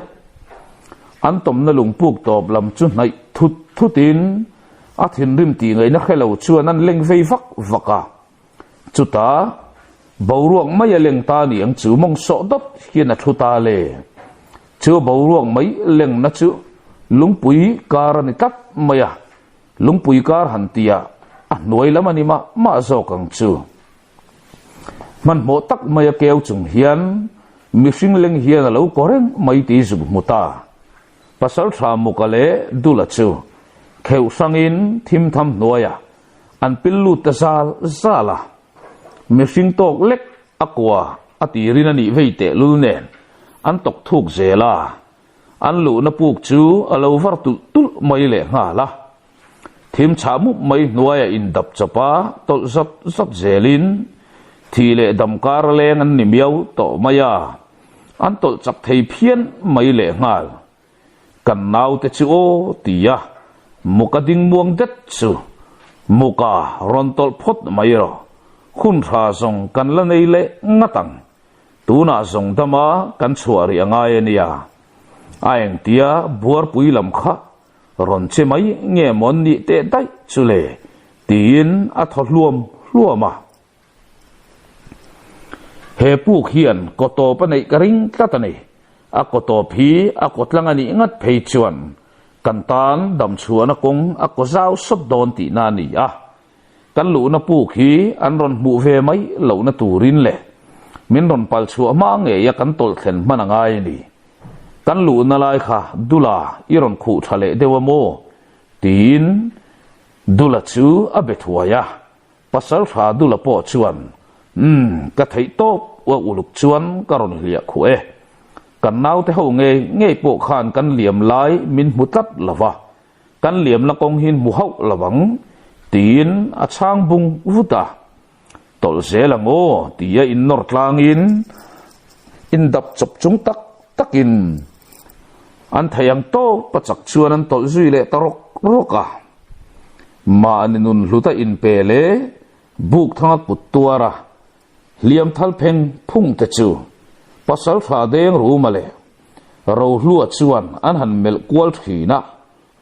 Speaker 1: An tawmna lungpuk tawp lam chu hnaih thut thutin a thinrim tih ngaihna hre lo chuan an leng vei vak vak a. Chutah boruak mai a leng ta ni ang chu mawng sawh dawt hian a thu ta le. Chu boruak mai lengna chu lungpui kar a ni tlat mai a. Lungpui kar han tia a hnuai lam a ni mah mah zawk ang chu. Hmanhmawh tak mai a keu chung hian mihring leng hian a lo kaw reng mai tih zuk hmu ta. Pasal tha Muka leh Dula chu kheuh hrangin thim tham hnuaiah an pil lut ta zal zal a. Mihring tawk lek a kua a tirin a nih vei tehlul nen an tawk thuk zel a. An luhna puk chu a lo var tulh tulh mai leh nghal a. Thim chhah mup mai hnuaia indap chawp a tawlh zawt zawt zelin thih leh dam kar leng an ni miau tawh mai a, an tawlh chak thei phian mai leh nghal. Kan naute chu aw ti a, muka ding muang det chu muka rawn tawlh phawt mai rawh, hun tha zawng kan la nei leh ngat ang. Tunah zawng dama kan chhuah rih a ngai a nia. A engtia buarpui lam kha rawn che mai nge maw an nih teh daih chu le tiin a thaw hluam hluam a. He puk hian kaw tawp a neih ka ring tlat a ni. A kaw tawp hi a kaw tlang a nih ngat phei chuan kan tan damchhuahna kawng a kaw zau sawt dawn tihna a ni a. Kan luhna puk hi an rawn hmuh ve mai lohna turin leh min rawn pal chhuah hma ngeia kan tawlh thlen hman a ngai a ni. Kan luhna lai kha Dula i rawn khuh tha leh deuh a maw? tiin Dula chu a be thuai a. Pasal tha Dula pawh chuan, Umm, ka theih tawp uah uluk chuan ka rawn hliah khuh e. Kan naute ho ngei ngei pawh khan kan liam lai min hmu tlat lo va. Kan liamna kawng hi hmu hauh lo ang, tiin a chhang bung vut a. Tawlh zel ang aw, tia innawr tlangin indap chawp chung tak takin an thei ang tawp a chak chuan an tawlh zui leh ta rawk rawk a. Mahni nun hluta inpe leh buk thanga kut tuar a hliam thal pheng phung te chu pasal tha deng ruma leh Rohlua chuan an han melh kual thin a,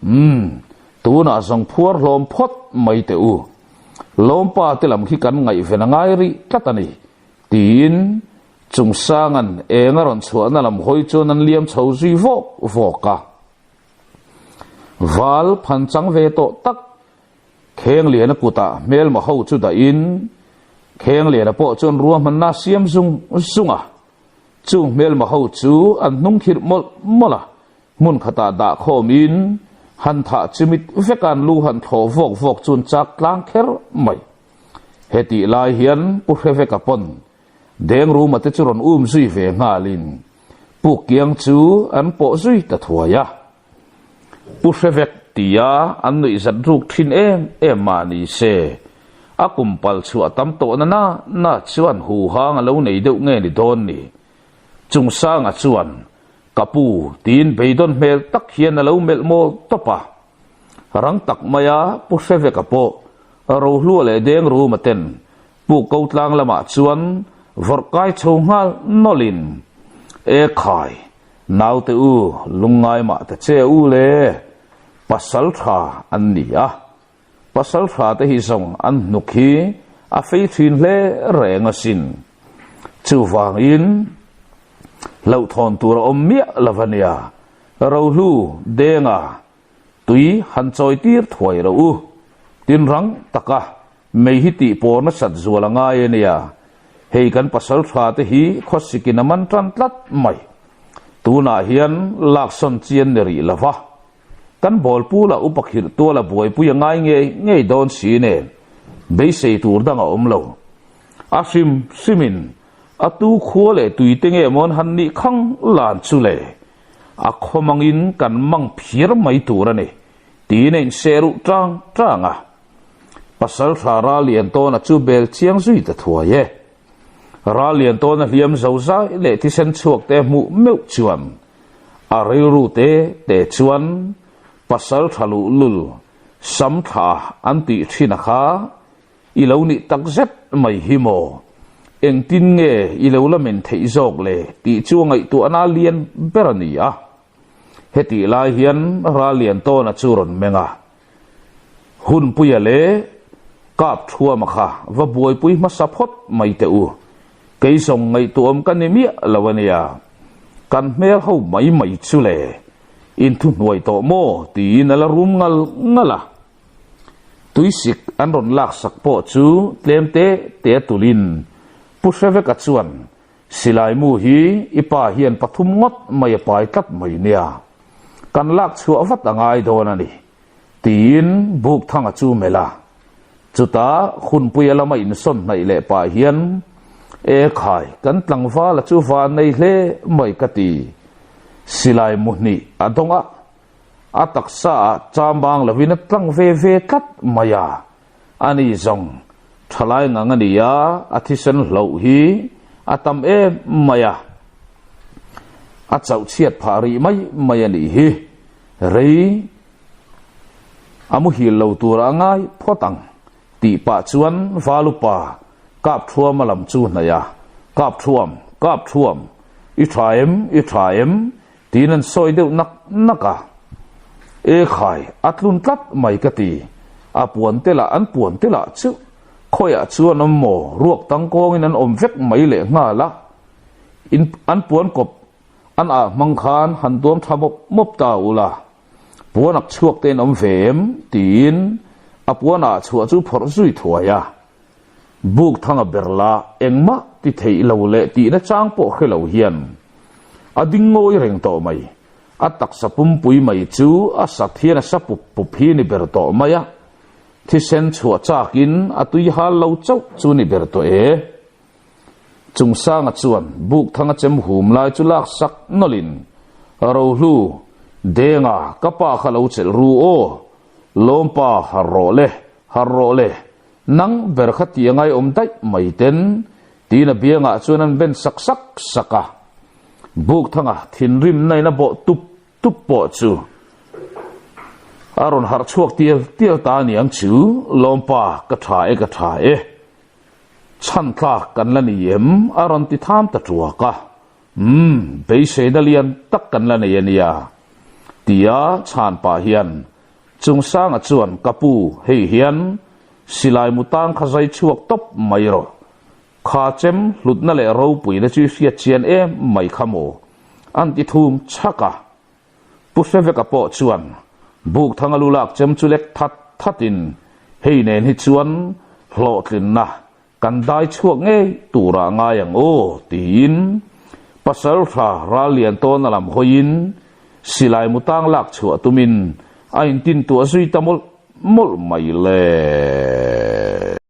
Speaker 1: Umm, tunah zawng phuar hlawm phawt mai teh u. Lawmpa te lam khi kan ngaihven a ngai rih tlat a ni, tiin Chungsanga'n eng a rawn chhuahna lam hawi chuan an liam chho zui vawk vawk a. Val phan chang ve tawh tak Khengliana kutah hmelma ho chu dahin Khengliana pawh chuan ruahmanna a siam zung zung a. Chung hmelma ho chu an hnung khirh mawlh mawlh a, hmun khatah dah khawmin Han thah chimit veka an lu han thlawh vawk vawk chu an chak tlang kher mai. Hetih lai hian Pu Hreveka pawn Dengruma te chu rawn um zui ve nghalin Puk kiang chu an pawh zui ta thuai a. Pu Hrevek tia an nuih zat ruk thin em em mah ni se, a kum pal chhuah tam tawh na na na chuan huhang a lo nei deuh nge ni dawn ni. Chungsanga chuan Ka pu, tiin beidawn hmel tak hian a lo melh mawl tawp a. Rang tak maia Pu Hreveka pawh Rohlua leh Dengruma ten Pu Kotlang lamah chuan vawrh kai chho nghal nawlhin, E khai, naute u, lungngai mah ta che u le, pasal tha an ni a. Pasal tha te hi zawng an hnuk hi a fei thin hle reng asin. Chuvangin hlauhthawn tur a awm miah lo a nia. Rohlu Denga tui han chawi tir thuai ro u. Tin rang taka mei hi tih pawr nasat zual a ngai a nia. Hei kan pasal tha te hi khawsikin a man tan tlat mai. Tunah hian laksawn chian ni rih lo va. Kan bawlpu lah upa khirh tuala buaipui a ngai ngei ngei dawn si nen beisei tur dang a awm lo. A hrim hrimin a tu khua leh tui te nge mawn han nih khang lan chu le a khaw mangin kan mang phiar mai tur a ni tiin a inseh ruh tang tang a. Pasal tha ral lian tawna chu bel chiang zui ta thuai e. Ral lian tawna hliam zo zai leh thisen chhuak te hmuh meuh chuan A rilru te te chuan pasal tha luh lul sam thla an tih thin a kha i lo nih tak zet mai hi maw? Engtin nge i lo la men theih zawk le tih chu a ngaihtuahna lian ber a ni a. Hetih lai hian Ralliantawna chu rawn meng a, Hunpuia leh Kapthuama kha va buaipui hmasa phawt mai teh u. Kei zawng ngaihtuahawm ka ni miah lo a nia. Kan hmel ho mai mai chu le. In thuhnuai tawh maw tiin a la rum ngal ngal a. Tuisik an rawn laksak pawh chu tlem te te a tulin Pu Hreveka chuan Silai mu hi i pa hian pathum ngawt mai a pai tlat mai nia. Kan lak chhuah vat a ngai dawn a ni. Tiin Bukthanga chu melh a. Chutah Hunpuia lama insawn hnaih leh pah hian, E khai, kan tlangvala chu van nei hle mai ka ti. Silai mu hnih a dawng a, a taksa ah chambang lovin a tlang ve ve tlat mai a. Ani zawng thalai ngang a ni a, a thisen hloh hi a tam em mai a. A chauh chhiat phah rih mai mai a nih hi. Rei a muhil lo tura a ngai phawt ang tih pah chuan Valupa kap thuam a lam chu hnaih a, Kap thuam, kap thuam, i tha em, i tha em? tiin an sawi deuh nak nak a. E khai, a tlun tlat mai ka ti. A puan te lah an puan te lah chu khawiah chuan awm maw, ruak tangkawngin an awm vek mai leh nghal a. In an puan kawp An ah hmang khan han tuam tha mawp mawp ta ula, puan ak chhuak te in awm ve em? tiin a puan ah chhuah chu phawrh zui thuai a. Buk thanga ber la engmah ti theih lo leh tihna chang pawh hre lo hian a ding ngawi reng tawh mai. A taksa pumpui mai chu a sat hian a sa pup pup hi ni ber tawh mai a, thisen chhuah chakin a tui hal lo chauh chu ni ber tawh e. Chungsanga chuan Bukthanga chem hum lai chu lak sak nawlhin, Rohlu, Denga, ka pa kha lo chelh ru aw, Lawmpa, har rawh le, har rawh le, nang ber kha ti angai awm daih mai ten, tiin a biangah chuan an ben sak sak sak a. Bukthanga thinrimna in a bawh tup tup pawh chu a rawn harh chhuak tial tial ta aniang chu, Lawmpa, ka tha e, ka tha e. Chhan tlak kan la ni em? A rawn ti tham ta tuak a. Umm, beiseina lian tak kan la nei a nia. Tia chhan pah hian Chungsanga chuan ka pu hei hian silai mu tang kha zai chhuak tawp mai rawh. Kha chem hlutna leh ropuina chu i hriat chian em mai kha maw? An ti thum chhak a. Pu Hreveka pawh chuan Bukthanga lu lak chem chu lek that thatin hei nen hi chuan hlawhtlinna kan dai chhuak ngei turah ngai ang aw tiin Pasaltha Ralliantawna lam hawiin silai mutang lak chhuah tumin A intintuah zui ta mawlh mawlh mai le.